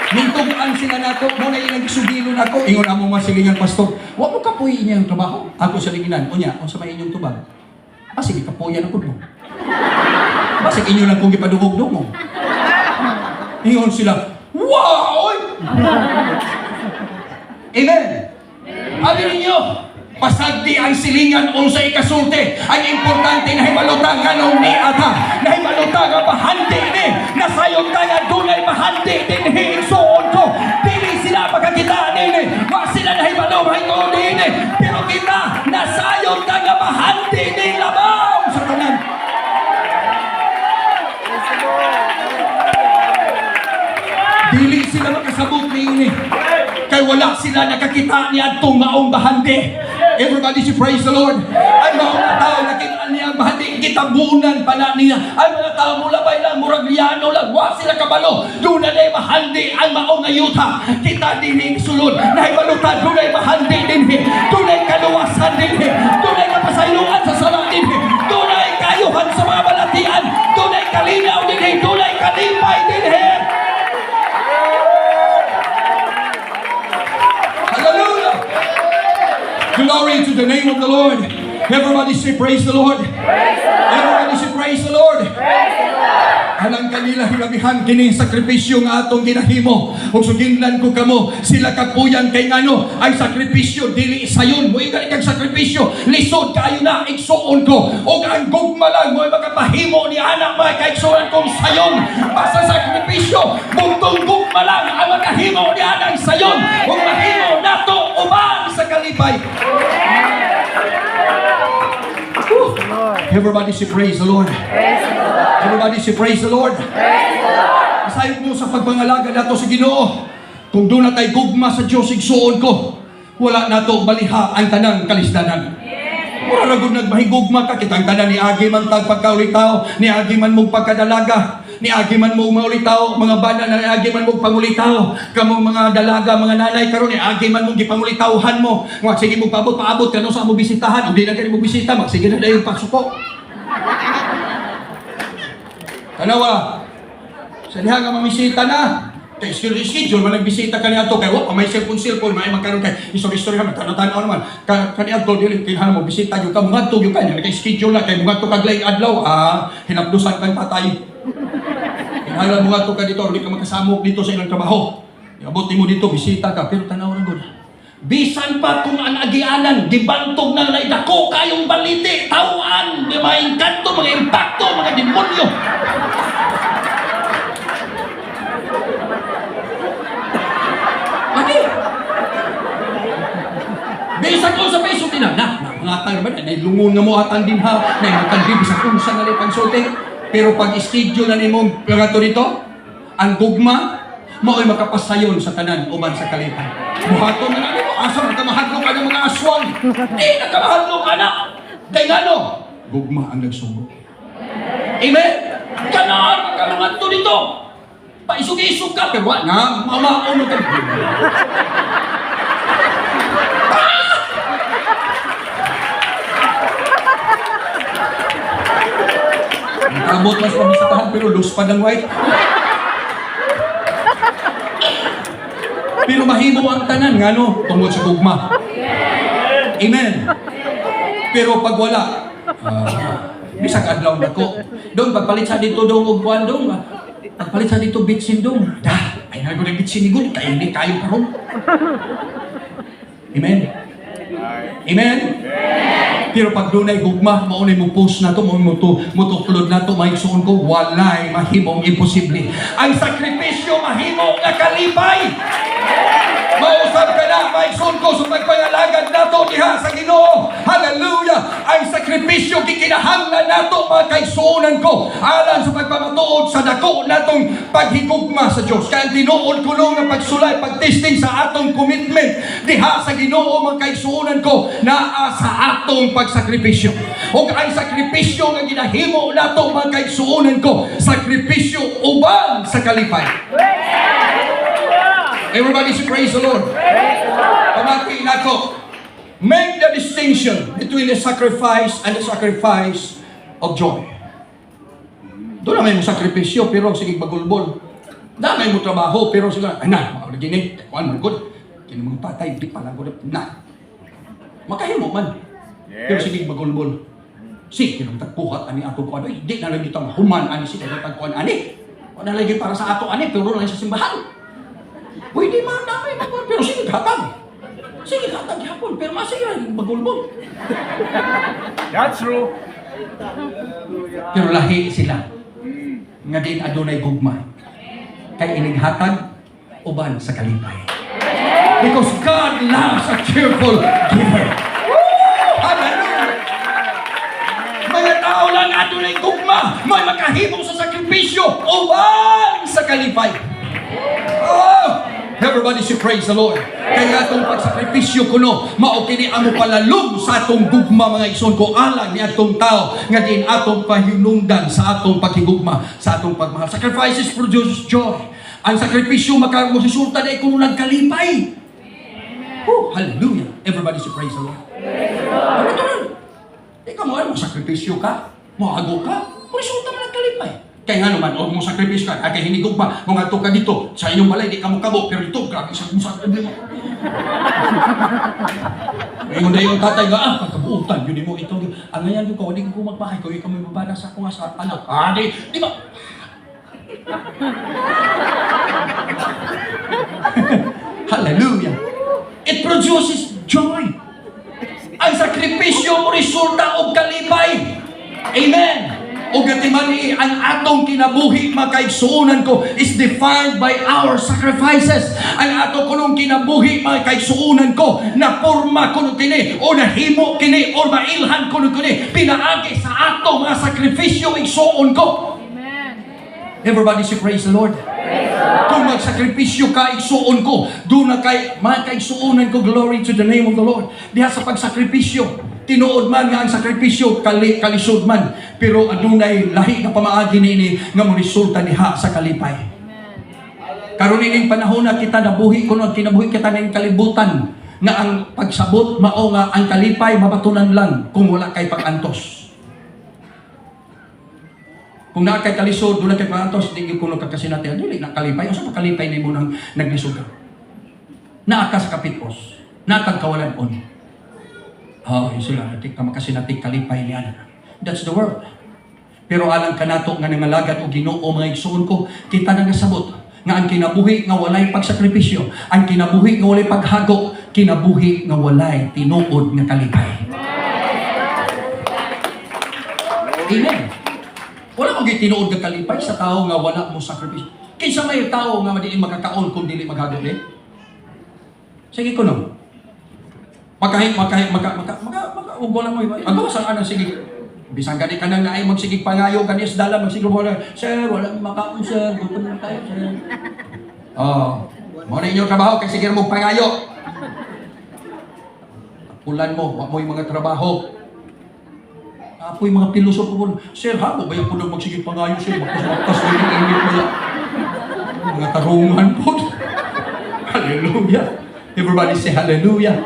Mintugan sila nato, mo na ilang gisugilo nako. Ingon amo masilingan, pastor. Wa mo kapuy inyong trabaho. Ako sa linginan, unya, unsa may inyong tubag? Ah, sige, kapuyan ako mo. Basig inyo lang kong gipadungog-dungog. Ingon sila, wow! Oy! Amen! Abi ninyo, pasagdi ang silingan unsa ikasulti. Ang importante na hibalutan nganong ni ata, nahibalutan nga bahandi ni, nasayon ta nga dunay bahandi dinhi igsuon ko. Dili sila makakita nini, wa sila nahibalo mahitungod niini, pero kita nasayon ta nga bahandi ni labaw sa tanan. Dili sila makasabot niini. Kay wala sila nakakita ni adtong maong bahandi. Everybody say praise the Lord. Ang maong nga tao nakita niya ang bahandi, gitabunan pa na niya. Ang mga tao mulabay lang, murag liyano lang, wa sila kabalo. Doon na bahandi ang maong nga yuta. Kita dinhi sulod, nahibalutan dunay bahandi dinhi. Dunay kaluwasan dinhi. Dunay kapasayloan sa sala dinhi. Dunay kayuhan sa mga balatian. Dunay kalinaw dinhi. Dunay kalipay dinhi. Hallelujah! Glory to the name of the Lord. Everybody say praise the Lord. Praise the Lord. Everybody say praise the Lord. Praise the Lord. Alang kanila hilabihan kini sakripisyo nga atong ginahimo. Ug suginlan ko kamo sila kapuyan kay ngano ang sakripisyo dili sayon mo ingani kag sakripisyo lisod kaayo na igsuon ko. Ug ang gugma lang mo'y makapahimo ni anak mga kaigsuonan kong sayon. Basta sakripisyo bugtong gugma lang ang makahimo ni anang sayon ug mahimo nato uban sa kalipay. Everybody say praise the Lord. Praise the Lord. Everybody say praise the Lord. Praise the Lord. Masayod mo sa pagpangalaga nato sa Ginoo. Kung doon na tay gugma sa Dios igsuon ko, wala nato baliha ang tanang kalisdanan. Mura ra gud nagmahigugma ka kitang tanan ni agi man tag pagkaulitaw, ni agi man mong pagkadalaga. Niagi man mo maulitaw, mga bana na niagi man mo pangulitaw. Kamong mga dalaga, mga nanay karon niagi man mo gipangulitawhan mo. Nga sige mo paabot, paabot kanu sa mo bisitahan, ug di na kani mo bisita, magsige na dayon pagsuko. Tanawa. Sa diha nga mamisita na. Kay schedule schedule man nagbisita ka niadto kay wa pa may cellphone cellphone may magkaroon kay istorya istorya man tanaw-tanaw naman ka kaniadto dili kinahanglan mo bisita gyud ka, mungadto gyud ka niya kay schedule na kay mungadto kag laing adlaw, hinapdusan kang tatay, kinahanglan mungadto ka dito, di ka makasamok dito sa ilang trabaho. Iabot nimo dito, bisita ka, pero tanaw ra gud. Bisan pa kung ang agianan, gibantog na na dako kayong baliti, tawaan, may mga engkanto, mga impacto, mga demonyo. Lagi. Bisan kung sa peso tina, na, na, mga tang ba, na, lungon nga mo atang din ha, na, matang din, bisan kung sa nga pagsulti. Pero pag schedule na nimong to dito, ang gugma, mao'y makapasayon sa tanan uban sa kalipay. Buhaton na nimo, asa man ka mahadlok ka ng mga aswang? Di na ka mahadlok ka na. Kay ngano? Gugma ang nagsugo. Amen? Kanaan ka mga to dito. Paisog-isog ka, pero wa na, mamaon ka. Kamot mas pamisitahan pero loose pa ng white. Pero mahimo ang tanan ngano tungod sa gugma. Amen. Pero pag wala, bisag adlaw nako. Dong pagpalit sa dito dong og kuan dong. Pagpalit sa dito bitsin dong. Da, ay na gud bitsin ni gud kay hindi kayo karon. Amen. Amen. Pero pag dunay gugma, mao mo post na to, mao mo to, motuklod na to, maigsuon ko, walay mahimong imposible. Ang sakripisyo mahimo nga kalipay. Mausap ka na, maigsuon ko sa pagpangalagad nato diha sa Ginoo. Hallelujah! Ang sakripisyo gikinahanglan nato mga kaigsuonan ko alang sa pagpamatuod sa dako natong paghigugma sa Dios. Kaya ang tinuod ko nga pagsulay, pagtesting sa atong commitment diha sa Ginoo mga kaigsuonan ko naa sa atong pagsakripisyo. Ug ang sakripisyo nga ginahimo nato mga kaigsuonan ko, sakripisyo uban sa kalipay. Everybody say praise the Lord. Pamati nako. Make the distinction between the sacrifice and the sacrifice of joy. Doon na may mo sakripisyo pero sige bagulbol. Damay mo trabaho pero sige ay na, mao lagi ni. Kuan man gud. Kini mga patay di pa lang gud na. Makahimo man. Pero sige bagulbol. Sige nang tagpuhat ani ato kuan. Ay, di na lang kita mahuman ani sige tagkuan ani. Wala lagi para sa ato ani pero lang sa simbahan. Pwede man namin magkuhan, pero sige hatag. Sige hatag hapon, pero masige magulbol. That's true. Pero lahi sila. Nga din adunay gugma. Kay inighatag uban sa kalipay. Because God loves a cheerful giver. Woo! Hallelujah! Mga tao lang adunay gugma, may makahimo sa sakripisyo uban sa kalipay. Oh! Everybody should praise the Lord. Kaya atong pagsakripisyo kuno, mao kini amo palalom sa atong gugma mga igsoon ko alang ni atong tao nga diin atong pahinungdan sa atong paghigugma, sa atong pagmahal. Sacrifices produce joy. Ang sakripisyo makaresulta na kuno nagkalipay. Oh, hallelujah. Everybody should praise the Lord. Ano to nun? Ikaw mo, ano, sakripisyo ka? Moago ka? Resulta man ang kalipay. Kaya nga naman, o mo sakripisyo ka, kay hinigog pa, mga ka dito, sa inyong balay, di ka mo kabo, pero dito, grabe sa mo sakripisyo. Ngayon na yung tatay nga, pagkabuutan, yun mo ito. Ang ngayon ko, hindi ko magbahay, kung ikaw may babana sa ako nga sa anak. Di ba? Hallelujah. It produces joy. Ang sakripisyo mo resulta og kalipay. Amen. O gatimani, ang atong kinabuhi, mga kaigsuonan ko, is defined by our sacrifices. Ang ato kunong kinabuhi, mga kaigsuonan ko, na porma kuno kini, o nahimo kini, o mailhan kuno kini, pinaagi sa ato mga sakripisyo, igsuon ko. Everybody say praise the Lord. Kung magsakripisyo ka, igsuon ko, doon na kay, mga kaigsuonan ko, glory to the name of the Lord. Diha sa pagsakripisyo, Tinuod man nga ang sakripisyo kalisod man, pero adunay lahi nga pamaagi niini nga moresulta diha sa kalipay. Karon ining panahon na kita nabuhi kuno ang kinabuhi kita ning kalibutan nga ang pagsabot mao nga ang kalipay mabatunan lang kung wala kay pag-antos. Kung naa kay kalisod, duna kay pag-antos, di gyud kuno kakasinatian, dili na kalipay. Unsa pa kalipay nimo nang naglisod ka? Naa ka sa kapit-os, naa kag kawalan-on. Oh, yun sila, di ka makasinati kalipay niya. That's the world. Pero alang kanato nga nangalagad og Ginoo, mga igsuon ko, kita na nasabot nga ang kinabuhi nga walay pagsakripisyo, ang kinabuhi nga walay paghago, kinabuhi nga walay tinuod nga kalipay. Amen. Wala mo tinuod nga kalipay sa tao nga wala mo sakripisyo. Kinsa may tao nga madiin makakaon kung dili maghago din? Sige ko no. Makahi, makahi, maka, maka, maka, maka, ug wala mo iba. Agaw sa anang sige. Bisan gani ka nang naay magsigig pangayo kani sa dalan, magsigig wala. "Sir, wala mi makaon, sir. Gutom na tayo, sir." Oh, mo na inyong trabaho kay sige mo pangayo. Pulan mo, wa mo yung mga trabaho. Apoy mga pilosopo po. "Sir, ha, mo ba yung puno magsigig pangayo, sir? Baktas baktas yung init mo ya." Mga tarungan po. Hallelujah. Everybody say hallelujah.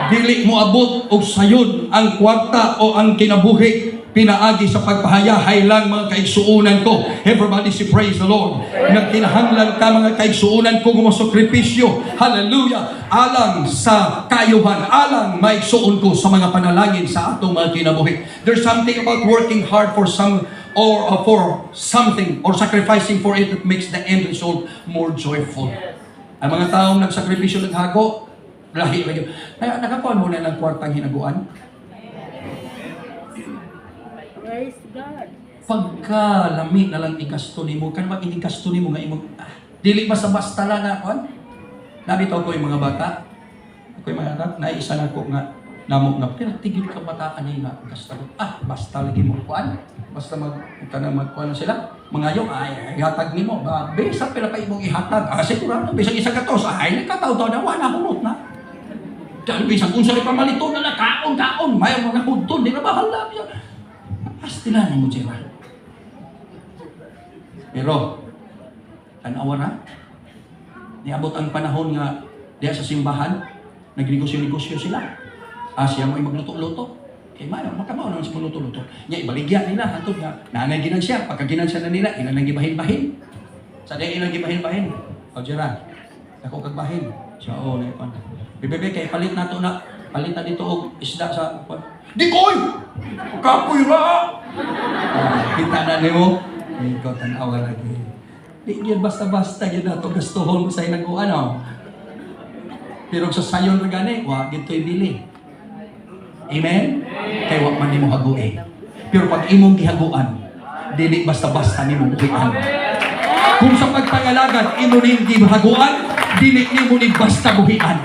Dili mo abot og sayon ang kwarta o ang kinabuhi pinaagi sa pagpahayahay lang, mga kaigsuunan ko. Everybody say praise the Lord. Nagkinahanglan ka, mga kaigsuunan ko, gumasakripisyo. Hallelujah. Alang sa kayuhan, alang maigsuon ko sa mga panalangin sa atong mga kinabuhi. There's something about working hard for some or for something or sacrificing for it that makes the end result more joyful. Ang mga taong nagsakripisyo, naghago, lahi ba yun? Kaya nakakuha mo na ng kwartang hinaguan? Praise God. Pagka lami na lang igasto nimo, kan ba inigasto nimo nga imong dili basta-basta lang nga kuan. Nabitaw ko yung mga bata. Ako yung mga anak, naisa na ko nga namo nga pero tigil ka bata ani nga gasto. Ah, basta lagi mo kuan. Basta mag kanang magkuan na sila. Mangayo ay ihatag nimo. Ba, bisa pila pa imong ihatag. Ah, sigurado bisag isa ka tos. Ay nakataw na wala hunot na. Dahil bisag unsa rin pamalito na na kaon kaon, may mga hudton di na bahala. Pastila nimo sila. Pero, tanawa na, niabot ang panahon nga diya sa simbahan, nagnegosyo-negosyo sila. Ah, siya mo magluto-luto. Kay mayo, makamao naman sa magluto-luto. Nya ibaligya nila, hantod nga, nanay ginansya, pagka ginansya na nila, ilan ang gibahin-bahin. Sa di ilang gibahin-bahin. O, Gerard, ako kag bahin. Siya, oh, na ipan. Bebe, kay palit na to na, palit na dito og isda sa, di koy! Kapoy ra! Ah, kita na nimo. Ikaw tanawa lagi. Di gyud basta-basta gyud nato gastuhon sa inaguan, ano. Pero sa sayon ra gani, wa gyud to'y bili. Amen? Kay wa man nimo haguin. Pero pag imong gihaguan, dili basta-basta nimo buhian. Kung sa pagpangalagad imo ning gihaguan, dili nimo ni basta buhian.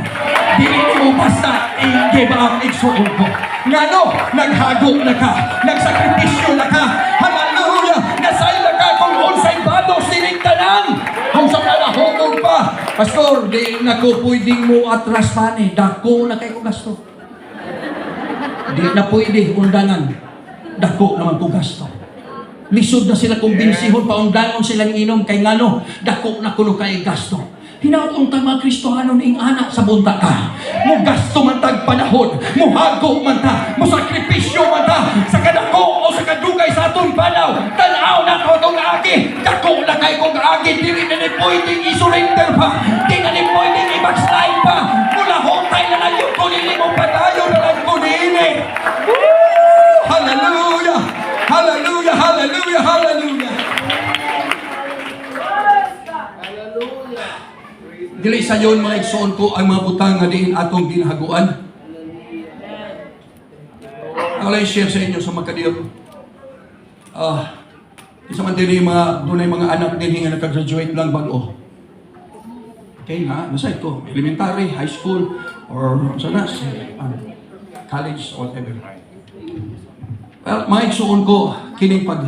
Dili nimo basta i-give up, igsuon ko. Ngano, naghago na ka, nagsakripisyo na ka. Hallelujah! Nasayla ka kung unsay bados sining tanan. Kung sa kalahogon pa, "Pastor, di na ko pwedeng mo atras pa ni. Dako na kay ko gasto. Di na pwede undangan. Dako naman ko gasto." Lisod na sila kumbensihon, paundangon silang inom kay ngano, dako na kuno kay gasto. Hinaot unta mga Kristohano ning ana sa bunta ka. Mo gasto man tag panahon, mo hago man ta, mo sakripisyo man ta sa kadako o sa kadugay sa atong panaw. Tan-aw na ko itong agi, dako na kay kong agi, dili na ni pwedeng i-surrender pa, di na ni pwedeng i-backslide pa. Mula hutay na lang yung kunili mo, padayon na lang kunili. Hallelujah! Hallelujah! Hallelujah! Hallelujah! Hallelujah. Dili sayon, mga igsoon ko, ang mga butang nga diin atong ginahaguan. Ako lang share sa inyo sa makadiyot. Ah, isa man din yung mga dunay mga anak din nga nakagraduate lang bag-o. Okay na, nasa ito, elementary, high school, or sa na, college, or whatever. Well, mga igsoon ko, kining pag,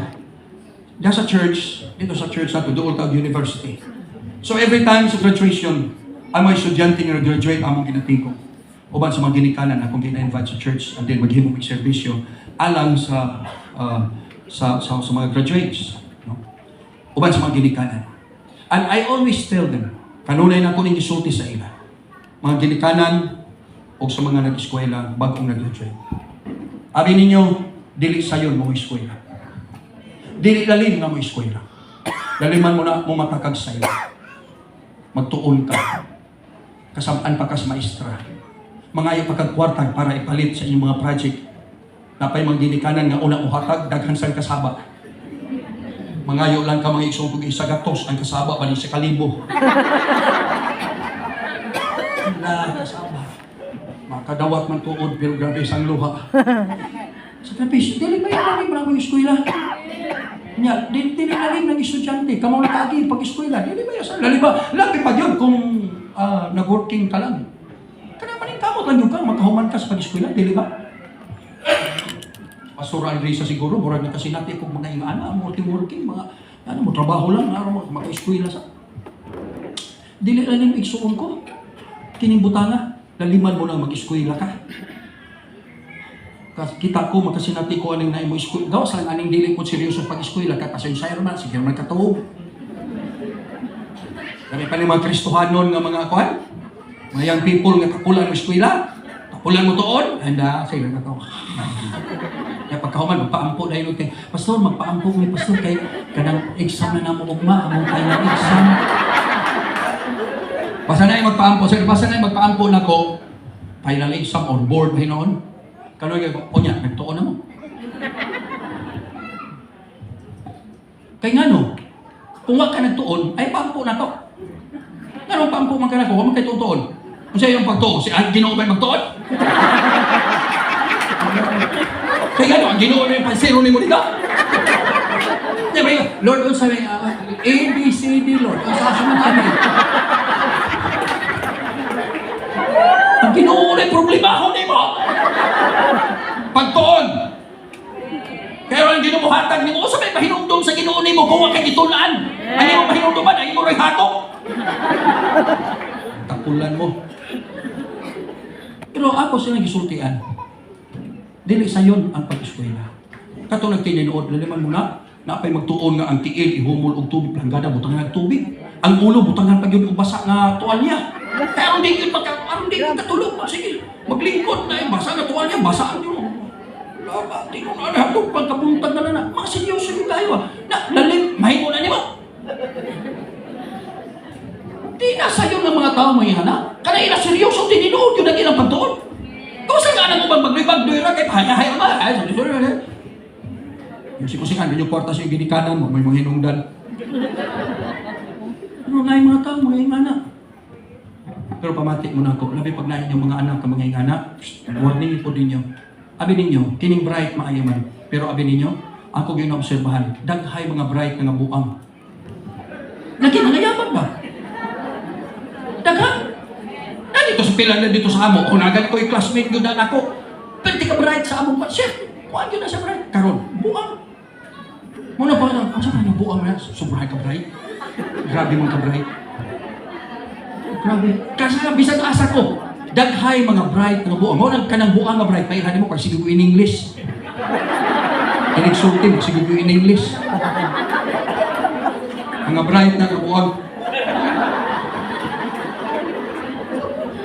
diyan sa church, dito sa church nato, doon tawag university. So every time sa graduation, ang mga estudyante nga graduate among ginatingkog. Uban sa mga ginikanan akong gina-invite sa church and then maghimo mig serbisyo alang sa sa mga graduates, no? Uban sa mga ginikanan. And I always tell them, kanunay na ko ning gisulti sa ila. Mga ginikanan o sa mga nag-eskwela bagong nag-graduate. Abi ninyo, dili sayon mo eskwela. Dili lalim nga mo eskwela. Laliman mo na mo matakag sayo. Magtuon ka. Kasab-an pa kas maestra. Mangayo pa kag kwarta para ipalit sa inyong mga project. Napay mga ginikanan nga una uhatag, daghan sang kasaba. Mangayo lang ka mga igsoon kog isa gatos, ang kasaba bali sa kalibo. Na kasaba. Makadawat man tuod pero grabe sang luha. Sakripisyo, dili ba yung lalim ng eskwela? Nya, dili dili lalim ng estudyante, kamo na kaagi pag eskwela, dili ba yung lalim ba? Labi pa yun kung nag-working ka lang. Kana man kamot lang yun ka, makahuman ka sa pag-eskwela, dili ba? Pastor Andresa siguro, murag na kasi natin kung mga ingana, working working, mga ano mo, trabaho lang, araw mo, maka-eskwela sa. Dili lalim igsuon ko. Kining butanga, laliman mo lang mag-eskwela ka. Kita ko makasinati ko aning naimo eskwela. Gawas lang aning dili ko seryoso pag eskwela kay pasensya man sige man katuog. Kami pa ni mga Kristohanon nga mga kuan. Mga young people nga kapulan mo eskwela. Kapulan mo tuon, and sige na to. Kaya pagkahuman, magpaampo na yun. Kay, "Pastor, magpaampo mi, Pastor, kay kanang exam na namo ugma, among final exam." Basta na yung magpaampo, sir, basta na yung magpaampo na ko, final exam or board ba noon. Kanoy kay ko, "Unya, nagtuon na mo." Kay ngano, kung wa ka nagtuon, ay paampo na to. Ngano paampo man ka na ko, wa man kay tuon. Unsa iyong pagtuon? Si ang Ginoo ba magtuon? Kay ngano, ang Ginoo na yung pansero nimo dito? Di ba yun? "Lord, unsa may A, B, C, D, Lord. Unsa sa man ani?" Ang Ginoo na yung problema nimo. Pagtuon. Pero ang Ginoo hatag nimo, unsa may pahinumdum sa Ginoo nimo kung wa kay gitun-an? Ang imong pahinumduman, ang imong hatok. Tapulan mo. Pero ako sila gisultian. Dili sayon ang pag-eskwela. Katong nagtinuod, laliman mo na, napay magtuon nga ang tiil ihumol og tubig, planggada butangan og tubig. Ang ulo butangan pa gyud og basa nga tuwalya. Kaya aron di gyud maka aron di gyud katulog, sige, maglingkod na eh, basa nga tuwalya, basa ang yun. Laba, di ko na hatog pagkabuntag na na. Mga seryoso yung kayo ah. Na, lalim, mahimo na nimo. Di na sayo ng mga tao may hana. Kana ila seryoso tinuod yun ang ilang pagtuon. Kung sa nga mo bang maglibag doon kay pahaya ba? Ay, sorry, sorry, sorry. Yung sikusikan, yung kwarta sa ginikanan mo, may mga hinungdan. Pero na yung mga tao, mga ingana. Pero pamati mo na ako, labi pag nain yung mga anak, ang mga ingana, warning po ninyo. Abi ninyo, kining bright maayo man. Pero abi ninyo, ako gyud obserbahan, daghay mga bright nga buang. Lagi nangayaman ba? Daghan. Nandito sa pila na dito sa amo, kung nagan ko yung classmate yun na ako. Pero di ka bright sa among pa. Sir, kuhan yun na sa bright. Karon, buang. Muna pa na, ang sa buang na, sobrahan ka bright. Grabe mong ka bright. Grabe. Kasi nga, bisan asa ko, daghay mga bright nga buang. Mo nang kanang buang nga bright, pairhan mo pag sige ko in English. Inigsulti, sige ko in English. Mga bright na kabuang.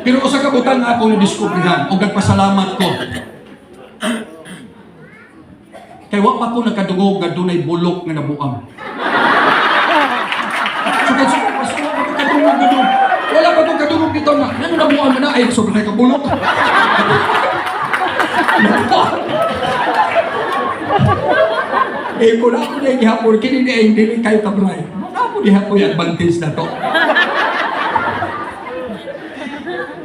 Pero usa ka butang nga ako nadiskubrihan og nagpasalamat ko. Kay wa pa ko nakadungog nga dunay bulok nga nabuang. So kay so, wala pa ko kadungog nga dun. Wala pa ko kadungog dito nga. Ngano nabuang man na ay sobra ka bulok. Eh ko na ako na gihapon kini ni ay dili kayo kabray. Mo po diha ko yung advantage na to.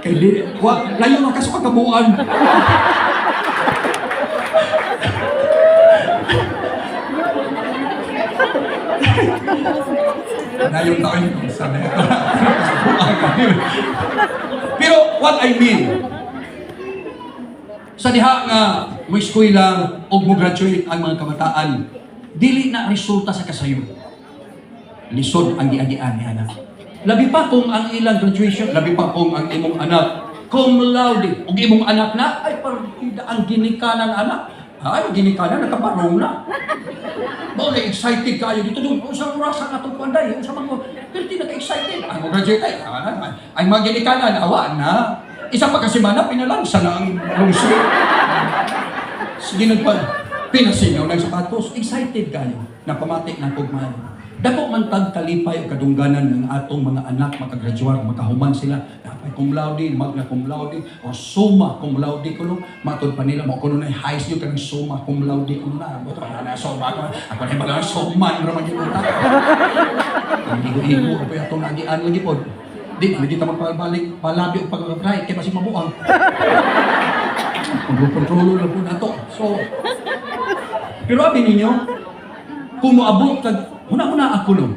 Kay di, wa, layo na ka sa pagkabuan. Layo tayo yung sabi. Pero what I mean, sa diha nga mo eskwela og mo graduate ang mga kabataan, dili na resulta sa kasayo. Lisod ang giagian ni anak. Labi pa kung ang ilang graduation, labi pa kung ang imong anak Cum laude. Ug imong anak na, ay, partida ang ginikanan, anak. Ay, ginikanan, nakabarong na. Mao na excited kayo dito doon. Unsa oras ang atong panday? Unsa man mo? Pero di naka-excited. Ang graduate ay, ay mga ginikanan, awa na. Isa pa kasi mana, pinalansa na ang lungsod. Sige, nagpa, pinasingaw ng sapatos. Excited kayo. Napamati ng kugmayo. Dako man tag kalipay o kadungganan ng atong mga anak makagraduar, makahuman sila. Napay cum laude, magna cum laude, o summa cum laude kuno. Matod pa nila mo kuno na high school kanang summa cum laude kuno na. Buto na na summa ako. Ako na baga summa ra man gyud ta. Ang igo-igo pa atong nagian lagi pod. Di man lagi ta magpabalik palabi og pag-apply kay basig mabuang. Kontrol lang po nato. So, pero abi ninyo, kung moabot kag huna-huna ako no,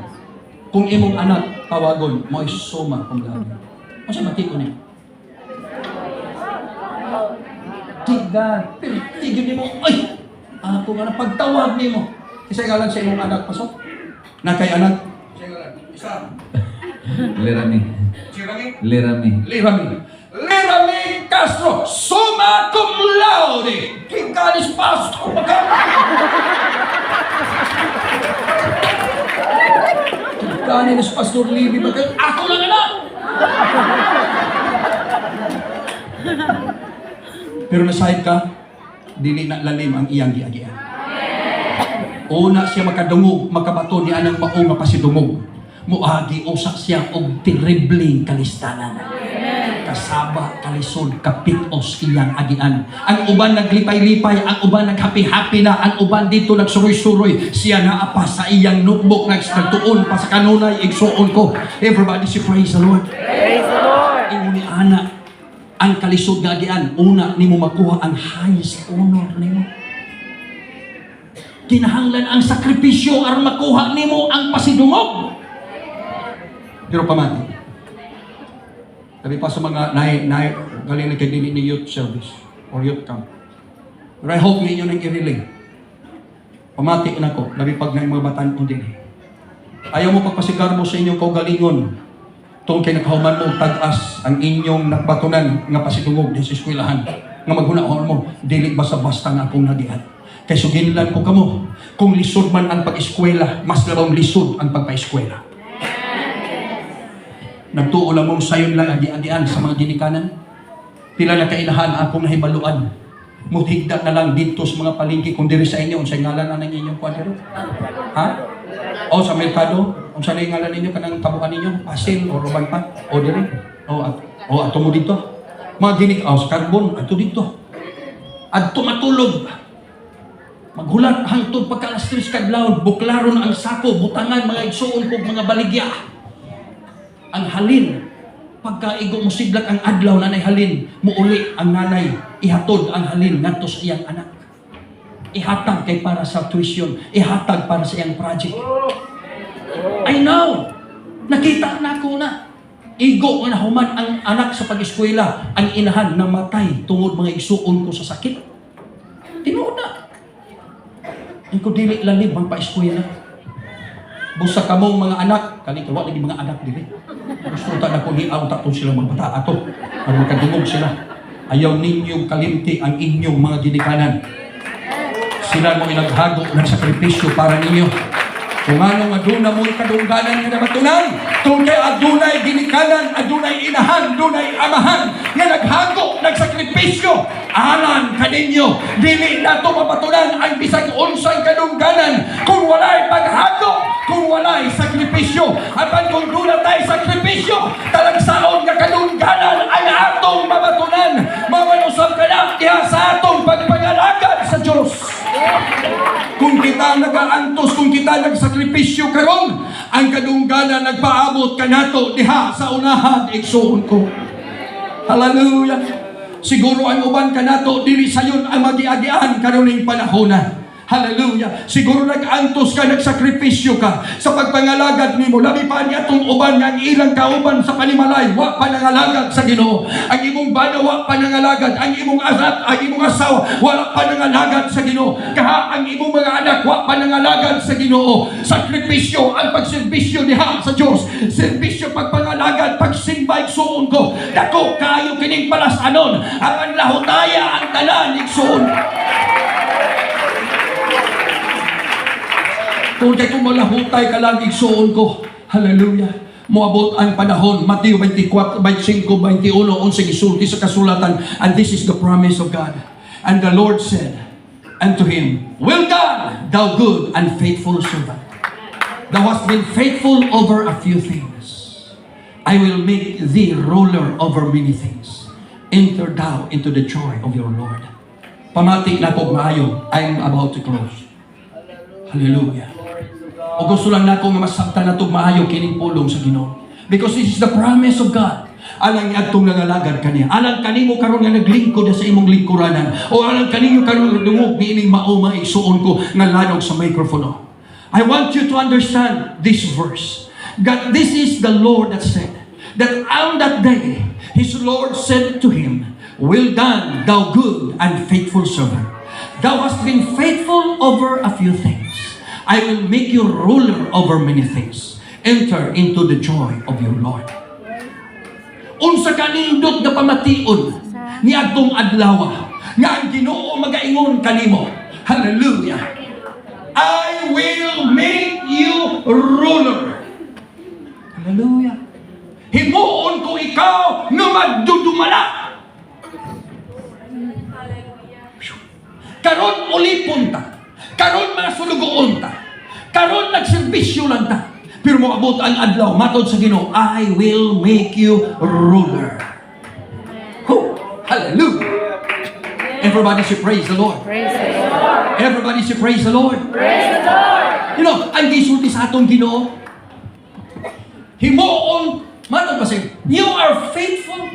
kung imong anak tawagon mo ay summa cum laude. Unsa mati ko niya? Tiga, pero tigil nimo, ay, ako nga na pagtawag nimo. Isa ngalan sa imong anak, pasok. Na kay anak. Isa ngalan. Isa. Lerami. Chirami. Lerami. Lirami. Lirami Castro, summa cum laude. Gigalis pastor maka. Gigalis Pastor Libby maka. Ako lang anak. Pero nasayod ka, dili na lalim ang iyang giagian. Una siya makadungog, makabato ni anang mao nga pasidungog. Muagi usa siya og terribleng kalistanan. Kasaba, kalisod, kapitos iyang agian. Ang uban naglipay-lipay, ang uban naghappy-happy na, ang uban dito nagsuroy-suroy. Siya naa pa sa iyang notebook, nagtuon pa sa kanunay, igsuon ko. Everybody say praise the Lord. Praise the Lord. Ingon ni ana, ang kalisod nga agian, una nimo makuha ang highest honor nimo. Kinahanglan ang sakripisyo aron makuha nimo ang pasidungog. Pero pamati. Sabi pa sa mga nay nay galing na kay dili ni youth service or youth camp. Pero I hope ninyo nang i-relate. Pamati na ko, labi pag na mga batan-on dinhi. Ayaw mo pagpasigarbo sa inyong kaugalingon. Tungkol kay nakahuman mo tag-as ang inyong nakbatunan nga pasidungog din sa eskwelahan. Nga maghunahon mo, dili basta-basta nga akong nagian. Kay suginlan ko kamo, kung lisod man ang pag-eskwela, mas labang lisod ang pagpa-eskwela. Nagtuo lang mong sayon lang agi-agian sa mga ginikanan. Pila na kailahan akong nahibaluan. Muhigda na lang dito sa mga palengke kung diri sa inyo, unsay ngalan anang inyong kwadro? Ha? O sa merkado, unsa na ngalan ninyo kanang tabuan ninyo? Pasil o uban pa? O diri? O at, o ato mo dito. Mga ginik o sa carbon ato dito. Adto matulog. Maghulat hangtod pagka alas 3 kadlawon, buklaron ang sako, butangan mga igsuon kog mga baligya. Ang halin, pagkaigo mo sidlak ang adlaw nanay halin, muuli ang nanay, ihatod ang halin ngadto sa iyang anak. Ihatag kay para sa tuition, ihatag para sa iyang project. I know. Nakita na ako na. Igo nga nahuman ang anak sa pag-eskwela, ang inahan namatay tungod mga igsuon ko sa sakit. Tinuod na. Iko dili lalim ang pa-eskwela. Busa kamong mga anak, kani kay wa lagi mga anak dili. Gusto ta na ko ni ta sila mga bata ato. Aron makadungog sila. Ayaw ninyong kalimti ang inyong mga ginikanan. Sila mo inaghago ng sakripisyo para ninyo. Kung ano nga aduna mo'y kadungganan nga nabatunan, kung kay adunay ginikanan, adunay inahan, adunay amahan, nga naghago, nagsakripisyo, alang kaninyo, dili nato mabatunan ang bisag unsang kadungganan kung walay paghago, kung walay sakripisyo. Apan kung duna tay sakripisyo, talagsaon nga kadungganan ang atong mabatunan. Mamanusab ka na diha sa atong pagpangalagad sa Diyos. Kung kita nagaantos, kung kita nagsakripisyo karon, ang kadungganan nagpaabot kanato diha sa unahan, igsuon ko. Hallelujah. Siguro ang uban kanato dili sayon ang magiagian karoning panahona. Hallelujah. Siguro nag-antos ka, nagsakripisyo ka sa pagpangalagad nimo. Labi pa niya itong uban nga ang ilang kauban sa panimalay, wa pa nangalagad sa Ginoo. Ang imong bana wa pa nangalagad, ang imong asat, ang imong asawa wala pa nangalagad sa Ginoo. Kaha ang imong mga anak wa pa nangalagad sa Ginoo. Sakripisyo ang pagserbisyo diha sa Dios. Serbisyo pagpangalagad, pagsimba, igsuon ko. Dako kayo kining palasanon. Apan lahutaya ang tanan, igsuon. Kung kay kung malahutay ka lang, igsuon ko. Hallelujah. Moabot ang panahon, Mateo 24, 25, 21, unsay gisulti sa kasulatan, and this is the promise of God. And the Lord said unto him, "Well done, thou good and faithful servant. Thou hast been faithful over a few things. I will make thee ruler over many things. Enter thou into the joy of your Lord." Pamati na ko maayo. I'm about to close. Hallelujah. O gusto lang nako nga masabtan nato maayo kining pulong sa Ginoo. Because this is the promise of God. Alang adtong nangalagad kaniya. Alang kanimo karon nga naglingkod sa imong lingkuranan. O alang kaninyo karon nga dungog niining mao, maigsuon ko nga lanog sa microphone. I want you to understand this verse. God, this is the Lord that said that on that day, his Lord said to him, "Well done, thou good and faithful servant. Thou hast been faithful over a few things. I will make you ruler over many things. Enter into the joy of your Lord." Unsa kanindot nga pamation ni adtong adlaw nga ang Ginoo magaingon kanimo. Hallelujah. "I will make you ruler." Hallelujah. Himuon ko ikaw nga magdudumala. Karon ulipon ta. Karon mga sulugoon ta. Karon nagserbisyo lang ta. Pero moabot ang adlaw, matod sa Ginoo, "I will make you ruler." Oh, hallelujah. Everybody should praise the Lord. Praise the Lord. Everybody should praise the Lord. Praise the Lord. Ang gisulti sa atong Ginoo, himuon, matod pa siya, you are faithful.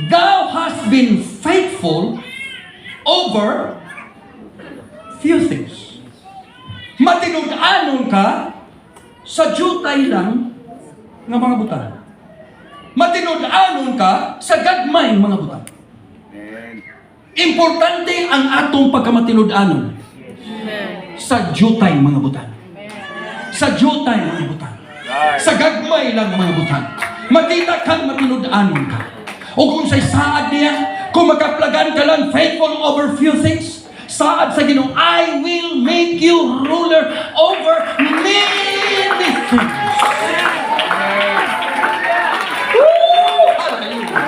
Thou hast been faithful over few things. Matinud-anon ka sa jutay lang nga mga butang. Matinud-anon ka sa gagmay mga butang. Importante ang atong pagkamatinud-anon sa jutay mga butang. Sa jutay mga butang. Sa gagmay lang mga butang. Makita kang matinud-anon ka. O kung sa saad niya, kung makaplagan ka lang faithful over few things, saad sa Ginoo, "I will make you ruler over many things." Woo! Hallelujah.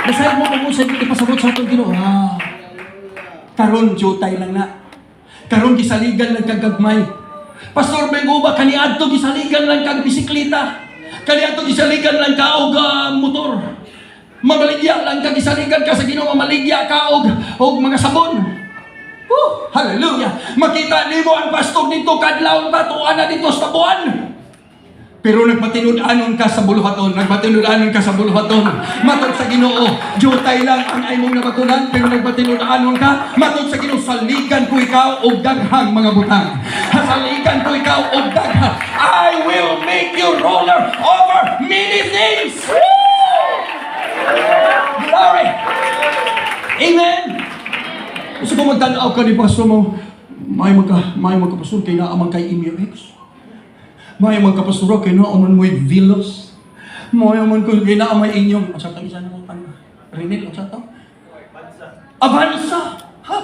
Nasayod mo kung sa ipasabot sa atong Ginoo. Ah, karon jutay lang na. Karon gisaligan lang kag gagmay. Pastor Benguba, kaniadto gisaligan lang kag bisikleta. Kaniadto gisaligan lang ka og motor. Mamaligya lang ka, gisaligan ka sa Ginoo, mamaligya ka og mga sabon. Woo! Hallelujah! Makita nimo ang pastor dito kadlawon ba tuan na dito sa buwan. Pero nagmatinud-anon ka sa buluhaton, nagmatinud-anon ka sa buluhaton. Matod sa Ginoo, jutay lang ang imong nabatunan, pero nagmatinud-anon ka, matod sa Ginoo, saligan ko ikaw og daghang mga butang. Saligan ko ikaw og daghang. "I will make you ruler over many things." Woo! Glory! Amen! Gusto ko magtanaw ka ni pastor mo, may magka pastor, kay naa man kay MUX. May magka pastor, kay naa man mo'y Veloz. May man ko kay naa may inyong, ang sa isa na mo, Renel, ang sa to? Avanza! Ha?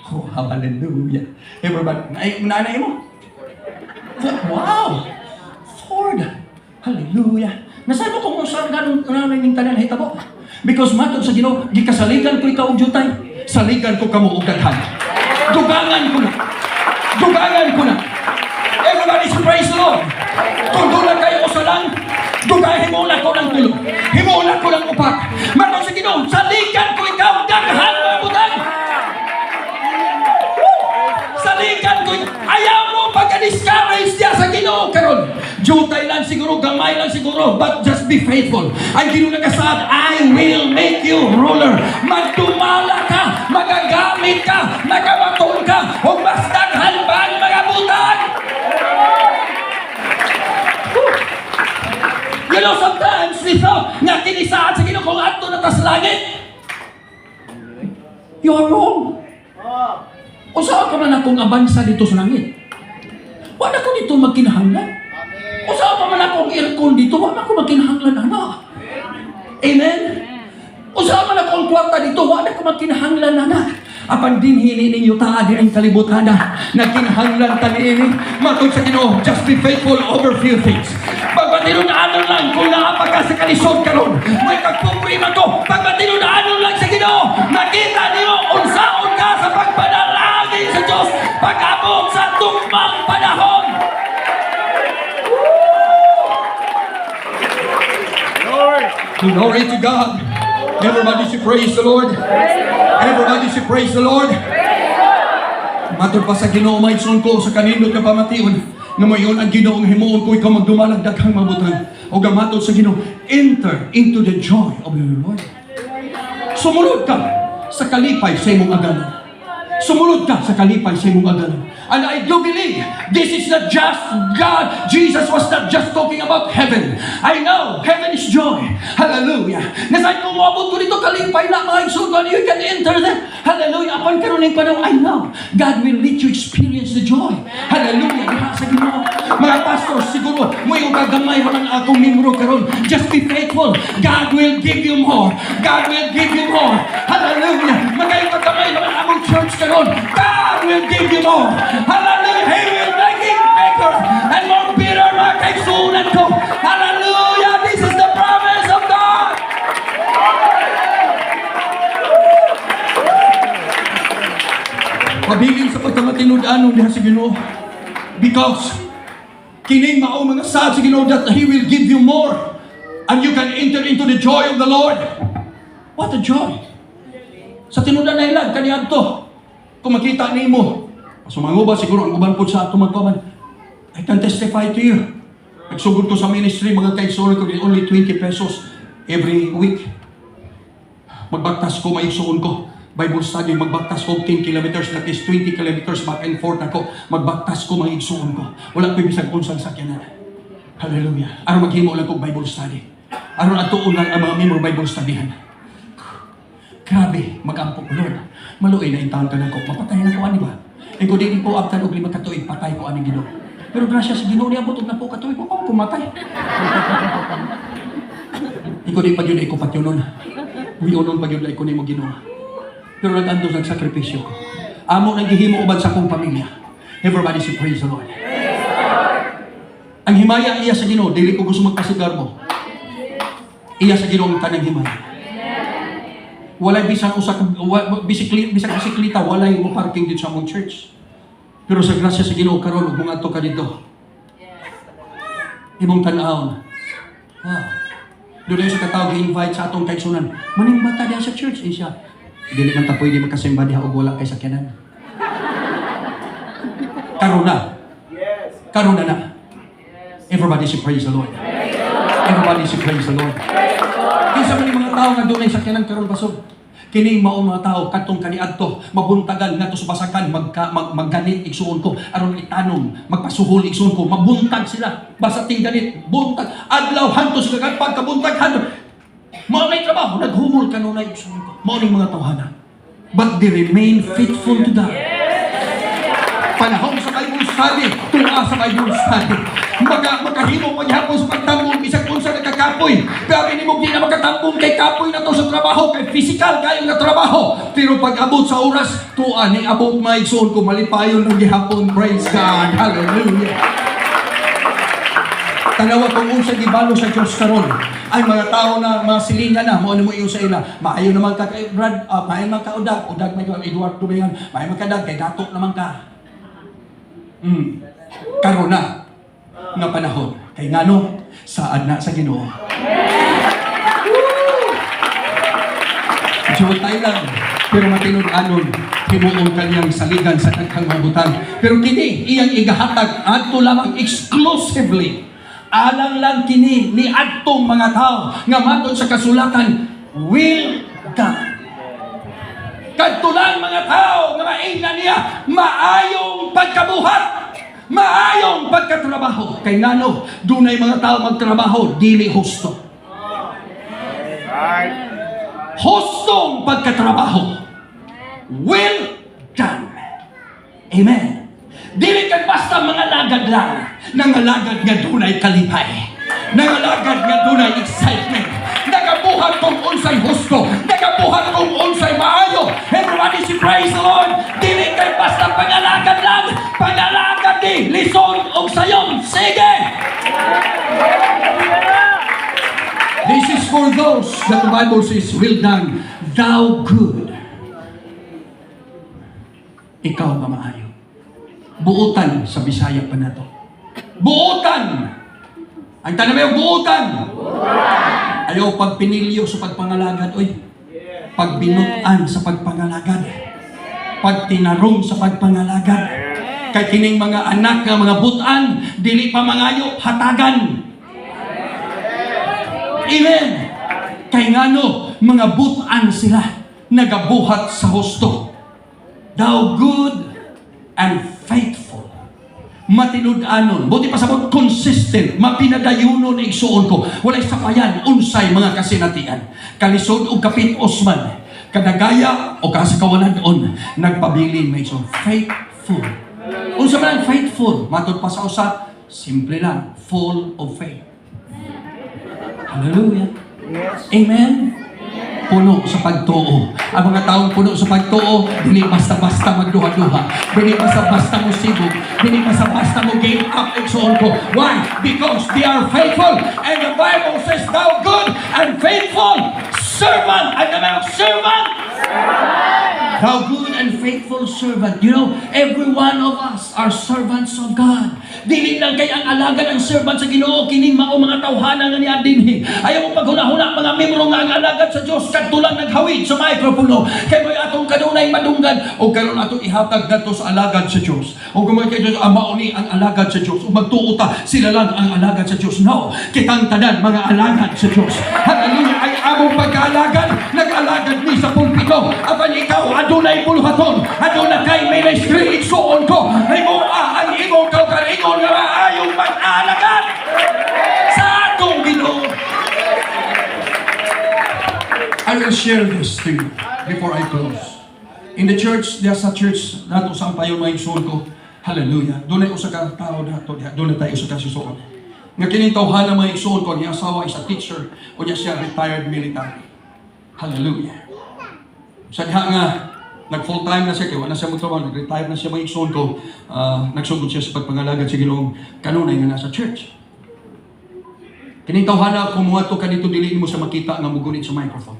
Oh, hallelujah. Everybody, nanay mo? Wow! Ford! Hallelujah! Nasaan mo kung saan ganun nanay ning tanan hitabo? Because matod sa Ginoo, gikasaligan ko ikaw og jutay. Saligan ko kamo og daghan. Dugangan ko na. Dugangan ko na. Everybody should praise the Lord. Kung doon kayo usa lang, dugang himuna ko ng tulo. Himuna ko ng upat. Matod sa Ginoo, saligan ko ikaw daghan mga butang. Saligan ko. Ayaw mo pagka-discourage niya sa Ginoo karon. Jutay lang siguro, gamay lang siguro, but just be faithful. Ang Ginoo nagasaad, "I will make you ruler." Magdumala ka, magagamit ka, magabaton ka, ug mas daghan pa ang mga butang. Whew. Sometimes we thought nga kini saad sa Ginoo kung adto na ta sa langit. You are wrong. Unsa ka man akong abansa dito sa langit? Wala ko dito magkinahanglan. Unsa pa man akong aircon dito, wala ko magkinahanglan ana. Amen? Unsa man akong kwarta dito, wala ko magkinahanglan ana. Apan dinhi ninyo taa di ang kalibutan na nagkinahanglan ta niini. Matod sa Ginoo, just be faithful over few things. Pagmatinud-anon lang kung naa pa ka sa kalisod karon, may kagpobre man ko. Pagmatinud-anon lang sa Ginoo, makita nimo unsaon ka sa pagpanalangin sa Dios pag-abot sa tugmang panahon. Lord. Glory to God. Everybody should praise the Lord. Everybody should praise the Lord. Matod pa sa Ginoo, mga igsoon ko, sa kanindot nga pamation nga mayon ang Ginoo ang himuon ko ikaw magdumalag daghang mabutang. O gamatod sa Ginoo, enter into the joy of your Lord. Sumunod ka sa kalipay sa imong agalon. Sumunod ka sa kalipay sa imong agalon. And I do believe this is not just God. Jesus was not just talking about heaven. I know heaven is joy. Hallelujah. Nasaan kung moabot ko dito kalipay na mga igsoon, you can enter there. Hallelujah. Apan karon ning panahon, I know God will let you experience the joy. Hallelujah. Diha sa Ginoo. Mga pastor, siguro mo yung kagamay man ang akong membro karon. Just be faithful. God will give you more. God will give you more. Hallelujah. Magayon kagamay naman among church karon. God will give you more. Hallelujah. He will make it bigger and more bitter, mga kaigsunan ko. Hallelujah. This is the promise of God. Pabilin sa pagkamatinud-anon diha sa Ginoo. Because kining mao mga saad sa Ginoo that He will give you more and you can enter into the joy of the Lord. What a joy! Sa tinudan na ilag, kaniadto. Kung makita nimo, sumanguba siguro ang uban po sa ato magkaman. I can testify to you. Nagsugod ko sa ministry, mga kaigsuonan ko, only 20 pesos every week. Magbaktas ko, maigsuon ko. Bible study, magbaktas ko 10 kilometers, that is 20 kilometers back and forth ako. Magbaktas ko, mga igsuon ko. Wala ko bisag unsang sakyanan. Hallelujah. Aron maghimo lang kog Bible study. Aron atuon lang ang mga membro Bible studyhan. Grabe, mag-ampo ko, Lord. Maluoy na intawon ka na ko. Mapatay na ko, ani ba? Eh kung di ko abtan og 5 ka tuig, patay ko ani Ginoo. Pero grasya sa Ginoo niabot og napo ka tuig, ko pumatay. Ikaw di pa yun, ikaw patyonon. Uyonon pa yun, ikaw nimo Ginoo. Pero nag-andos, nagsakripisyo ko. Amo nang gihimo uban sa akong pamilya. Everybody say praise the Lord. Ang himaya iya sa Ginoo, dili ko gusto magpasigar mo. Iya sa Ginoo ang tanang himaya. Walay bisan usa ka bisikleta, bisag bisikleta walay mo parking dito sa among church. Pero sa grasya sa Ginoo karon ug mangadto ka dito. Imong tan-awon. Wow. Doon sa katao gi-invite sa atong kaigsunan. Maning bata diha sa church eh siya. Dili man ta pwede makasimba diha og wala kay sakyanan. Karon na. Karon na na. Everybody say praise the Lord. Everybody say praise the Lord. Kinsa man yung mga tao nga dunay sakyanan karon pasod? Kini mao mga tao kadtong kaniadto mabuntagan ngadto sa basakan magganit igsuon ko aron itanom magpasuhol igsuon ko mabuntag sila basta ting ganit buntag adlaw hantos ka pagkabuntag hantos mao nay trabaho naghumol kanunay igsuon ko mao ning mga tawhana, but they remain faithful to God. Panahon sa Bible study, tuwa sa Bible study. Makahimo paghapon sa pagtambong, bisag unsa nagkakapoy. Pero nimo di na makatambong kay kapoy na to sa trabaho, kay physical kayo nga trabaho. Pero pag abot sa oras, tuwa ni abot maigsoon ko malipayon ng gihapon. Praise God. Hallelujah. Tanawa kung unsa gibalo sa Dios karon. Ay mga tao na mga silingan na mo ano mo iyo sa ila. Maayo naman ka kay Brad, maayo man ka udag, udag may Eduardo Bayan, maayo man ka dag kay dato naman ka. Karon na nga panahon kay ngano saad na sa Ginoo. Jutay lang pero matinud-anon himuon kaniyang saligan sa daghang mabutan. Pero kini iyang igahatag adto lamang exclusively Alang lang kini ni adtong mga tao nga matod sa kasulatan, "Well done." Kadto lang mga tao nga maingnan niya, "Maayong pagkabuhat, maayong pagkatrabaho." Kay ngano, dunay mga tao magtrabaho dili husto. Hustong pagkatrabaho. Well done. Amen. Dili kay basta mangalagad lang. Nangalagad nga dunay kalipay. Nangalagad nga dunay excitement. Nagabuhat kung unsay husto. Nagabuhat kung unsay maayo. Everybody say, "Praise the Lord." Dili kay basta pangalagad lang. Pangalagad ni lisod og sayon. Sige! This is for those that the Bible says, "Well done, thou good." Ikaw nga maayo. Buutan sa Bisaya pa nato. Buutan! Ang tanong mo, buutan! Ayaw pagpinilyo sa pagpangalagad, oy. Pagbinutan sa pagpangalagad. Pagtinarong sa pagpangalagad. Kay kining mga anak nga mga butan, dili pa mangayo, hatagan. Amen. Kay ngano, mga butan sila, nagabuhat sa husto. Thou good and faithful. Matinud-anon. Buti pa sabot, consistent. Mapinadayunon, igsuon ko. Walay sapayan, unsay mga kasinatian. Kalisod o kapit Osman. Kadagaya o kasakawalan-on. Nagpabilin may so faithful. Unsa man ang faithful? Matod pa sa usa, simple lang, full of faith. Hallelujah. Amen. Puno sa pagtuo. Ang mga taong puno sa pagtuo, dili basta-basta magduha-duha. Dili basta-basta mo sibog. Dili basta-basta mo give up, igsuon ko. Why? Because they are faithful. And the Bible says, "Thou good and faithful servant." And the man servant. Thou good and faithful servant. Every one of us are servants of God. Dili lang kay ang alagad ang servant sa Ginoo, kining mao mga tawhana nga niya dinhi. Ayaw mo paghuna-huna, mga membro, nga ang alagad sa Dios kadto lang naghawid sa mikropono. Kay mo'y atong kanunay madunggan o karon atong ihatag nato sa alagad sa Dios. O kung mga kay Dios, mao ni ang alagad sa Dios. O magtuo ta sila lang ang alagad sa Dios. No, kitang tanan mga alagad sa Dios. Hallelujah, ay among pagkaalagad, nag-alagad mi sa pulpito. Apan ikaw adunay buluhaton, aduna kay ministry, igsuon ko. Himoa ang imong kaugalingon nga maayong mag-alagad sa atong Ginoo. I will share this to you before I close. In the church, there's a church nato sa Ampayon, mga igsuon ko. Hallelujah. Dunay usa ka tao nato diha. Dunay tayo usa ka susuon. Nga kining tawhana, mga igsuon ko, ang iyang asawa is a teacher o niya siya retired military. Hallelujah. Sa diha nga nag full time na siya kay wala na siya motrabaho, nag-retire na siya, mga igsuon ko, nagsugod siya sa pagpangalagad sa Ginoo kanunay nga nasa church. Kining tawhana, kung muadto ka dito, dili nimo siya makita nga mugunit sa microphone.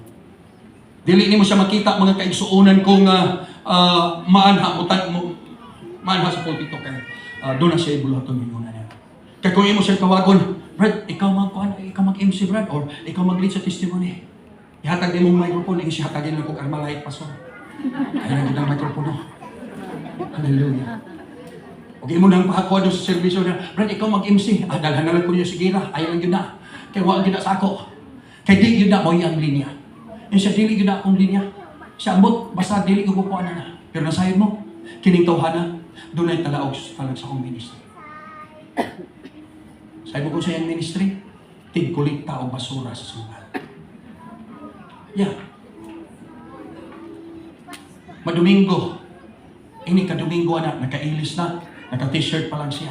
Dili nimo siya makita, mga kaigsuonan ko, nga maanha mo tan mo maanha sa pulpito kay doon na siya ibuluhaton yun niya. Kay kung imo siya tawagon, "Brad, ikaw magkuan, ikaw mag-MC, Brad, or ikaw mag-lead sa testimony." Ihatag nimo microphone, ing siya hatagin lang kog Armalite, pastor. Ay lang ang microphone. Hallelujah. Og imo nang pahakuha doon sa serbisyo na, "Brad, ikaw mag-MC." "Ah, dalhan na lang ko niyo si Gira." Ayaw lang yun na. Kay wa gyud na sa ako. Kay di yun na mo ang linya. Yung siya, dili yun na akong linya. Siya ambot, basta dili ko kukuha na na. Pero nasayod mo, kining tawhana, dunay talaog talag sa akong ministry. Sabi mo kung sa iyang ministry, tigkulikta og basura sa simbahan. Yeah. Madomingo. Ini ka Domingo ana, nakailis na, naka-T-shirt pa lang siya.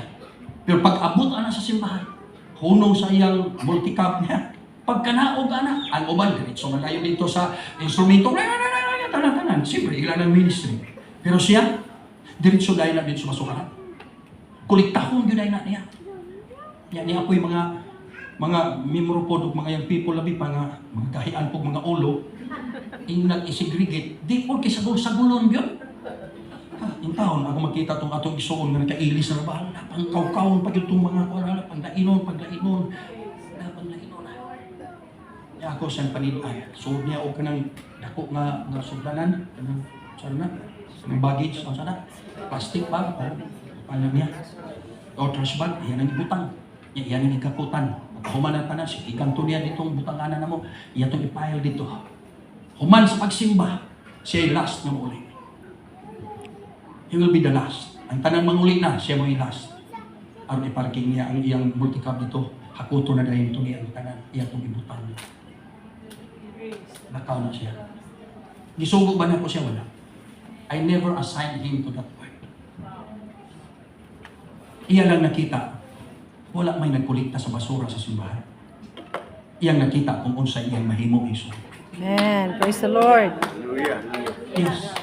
Pero pag abot ana sa simbahan, hunong sa iyang multicab niya. Pagkanaog ana, ang uban diretso man dayon dito sa instrumento, tanan tanan. Siyempre, ila ng ministry. Pero siya, diretso dayon na dito sa basurahan. Kuliktahon gyud na niya. Niya niya po'y mga membro po ug mga young people labi pa nga mga gahian po mga ulo ing nag-isegregate di po kay sagol-sagulon gyud. Ha, in taon ako makita tong atong isuon nga nakailis na ba pang kawkawon pa gyud tong mga kuan pangdainon pagdainon na panglainon. Ya ako siyang paniduan. So niya og kanang dako nga nga sudlanan kanang sana kanang baggage o sana plastic bag o paano niya o trash bag, yan ang ibutang. Iya iyan ang kakutan. Pagkahuman ang tanan, sige kanto niya ditong butanganan na mo, iya itong i-pile dito. Human sa pagsimba, siya last nga muli. He will be the last. Ang tanan manguli na, siya mo last. Aron i-parking niya ang iyang multicab dito, hakuto na dahil ito niya ang tanan, iya itong ibutang. Lakaw na siya. Gisugo ba na ko siya? Wala. I never assigned him to that work. Iya lang nakita, wala may nagkolekta sa basura sa simbahan. Iyang nakita kung unsa iyang mahimo, Iso. Amen. Praise the Lord. Hallelujah. Yes.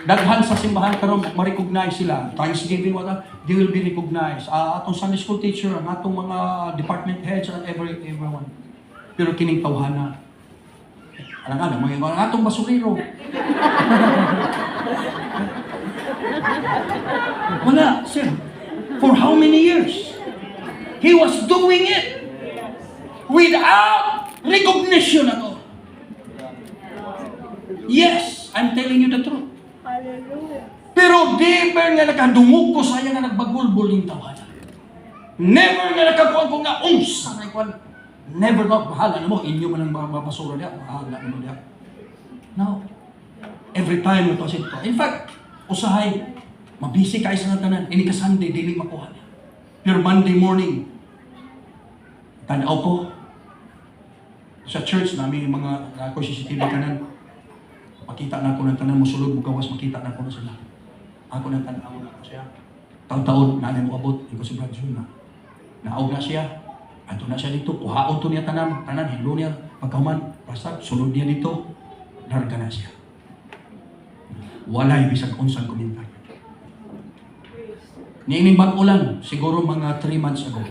Daghan sa simbahan karon ma-recognize sila. Thanksgiving wala, they will be recognized. Atong Sunday school teacher, ang atong mga department heads, and everyone. Pero kining tawhana, alang alang, mga ang atong basurero. Wala, sir. For how many years? He was doing it without recognition at all. Yes, I'm telling you the truth. Pero never nga nakadungog ko saya nga nagbagulbol yung tawhana. Never nga nakakuha ko nga unsa na ikuan. Never na, bahala na mo, inyo man ang mga basura niya, bahala na mo niya. No. Every time mo to. In fact, usahay, mabisi kayo sa tanan, ini ka Sunday, dili makuha niya. Pero Monday morning, tanaw ko, sa church namin mga ako CCTV kanan, makita na ako ng tanan mo sulod mo gawas, makita na ako na sila. Ako nang tanaw na ako siya. Taon-taon na mo abot, ko si Brad Jun na. Naog na siya. Ato na siya dito, kuhaon to niya tanan, tanan hilo niya pagkahuman, basta sulod niya dito, larga na siya. Walay bisag unsang komentaryo. Niining bag-o lang, siguro mga 3 months ago.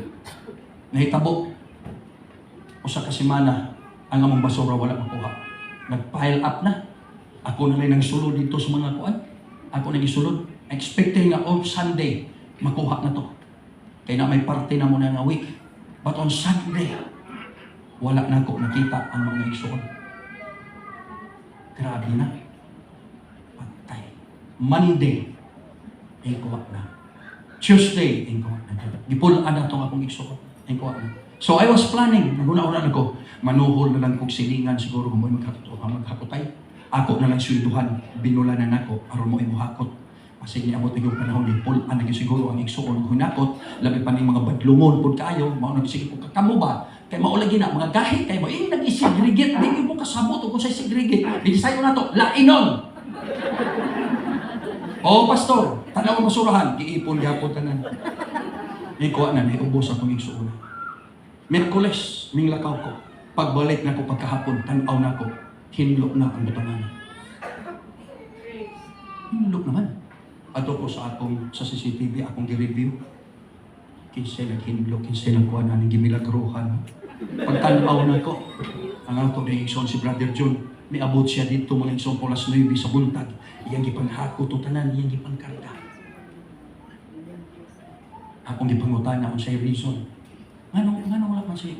Nahitabo usa ka semana ang among basura wala makuha. Nag-pile up na. Ako na lang nang sulod dito sa mga kuan. Ako nang isulod. Expecting nga on Sunday makuha na to. Kaya na may parte na mo na nga week. But on Sunday, wala na ko nakita ang mga igsoon. Grabe na. Patay. Monday, kuha na. Tuesday, kuha na. Gipulaan na itong akong igsoon. Kuha na. So I was planning, naguna-una na ko, manuhol na lang kog silingan siguro kung mo'y maghakotay. Ako na lang swelduhan, binula na nako, aron mo imuhakot. Kasi niabot na yung panahon, gipulaan na gyud siguro ang igsoon hunakot, labi pa ning mga badlungon pud kaayo, mao na sige po kamo ba? Kay mao lagi na mga gahi kay mo ing nag-segregate, di mo kasabot og kung say segregate. Di sayo na to, lainon. Oh, pastor, tanaw ang basurahan, giipon gyapon tanan. Ikuha na, naubos akong igsuon. Miyerkules, minglakaw ko. Pagbalik na ko pagkahapon, tanaw na ko, hinlo na ang butangan. Hinlo naman. Ato ko sa akong, sa CCTV, akong gi-review. Kinsay naghinlo, kinsay nagkuha na, ning gimilagruhan. Pagtanaw na ko, ang ato ni igsoon si Brother John, miabot siya dito mga igsoon po alas 9 sa buntag. Iyang gipanghako to tanan, iyang gipangkarga. Akong gipangutana unsay reason. Ngano wala man siya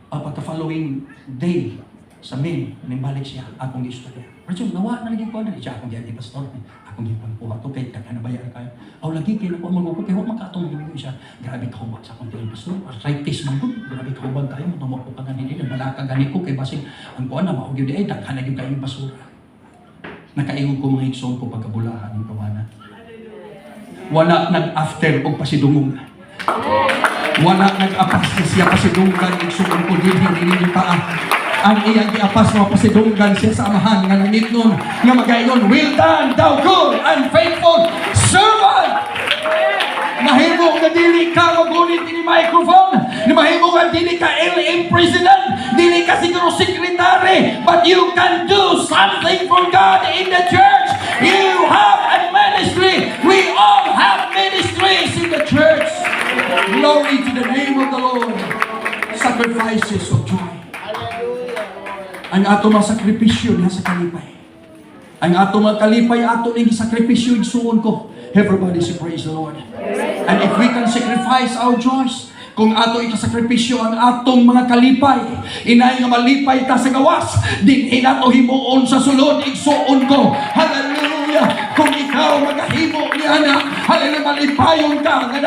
pagka following day sa main, nimbalik siya, akong giistorya. Brother John, nawa na lagi ko na siya akong gianti pastor. Akong gipangkuha to kay daghan na bayar kayo. Aw lagi kay nakuha man ko kay wa makatong gini siya. Grabe kahubag sa akong tiil, pastor. Arthritis man gud. Grabe kahubag kayo mo ko ka gani din balaka gani ko kay basig ang kuan na mao gyud ay daghan na gyud kayo basura. Nakaingon ko mga igsoon ko pagkabulahan ng tawana. Wala nag-after og pasidungog. Wala nag-apas na siya pasidunggan igsoon ko dinhi ninyo paa. Ang iyang giapas nga pasidunggan siya sa amahan nga langitnon nga magaingon, "Well done, thou good and faithful servant." Mahimo nga dili ka magunit ini microphone, ni mahimo nga dili ka LM president, dili ka siguro secretary, but you can do something for God in the church. You have a ministry. We all have ministries in the church. Glory to the name of the Lord. Sacrifices of joy. Ang ato mga sakripisyo niya sa kalipay. Ang ato mga kalipay ato ning sakripisyo, igsuon ko. Everybody say, "Praise the Lord." And if we can sacrifice our joys, kung ato ikasakripisyo ang atong mga kalipay, inay nga malipay ta sa gawas, din nato himuon sa sulod, igsuon ko. Hallelujah! Kung ikaw magahimo ni ana, hallelujah, malipay. Nagmalipayon ka nga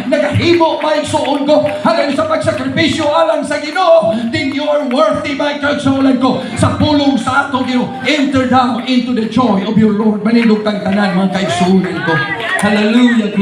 nagahimo, mga igsuon ko. Hallelujah, sa pagsakripisyo alang sa Ginoo, then you are worthy, mga kaigsuonan ko, sa pulong sa atong Ginoo. "Enter thou into the joy of your Lord." Manindog tang tanan, mga kaigsuonan ko. Hallelujah.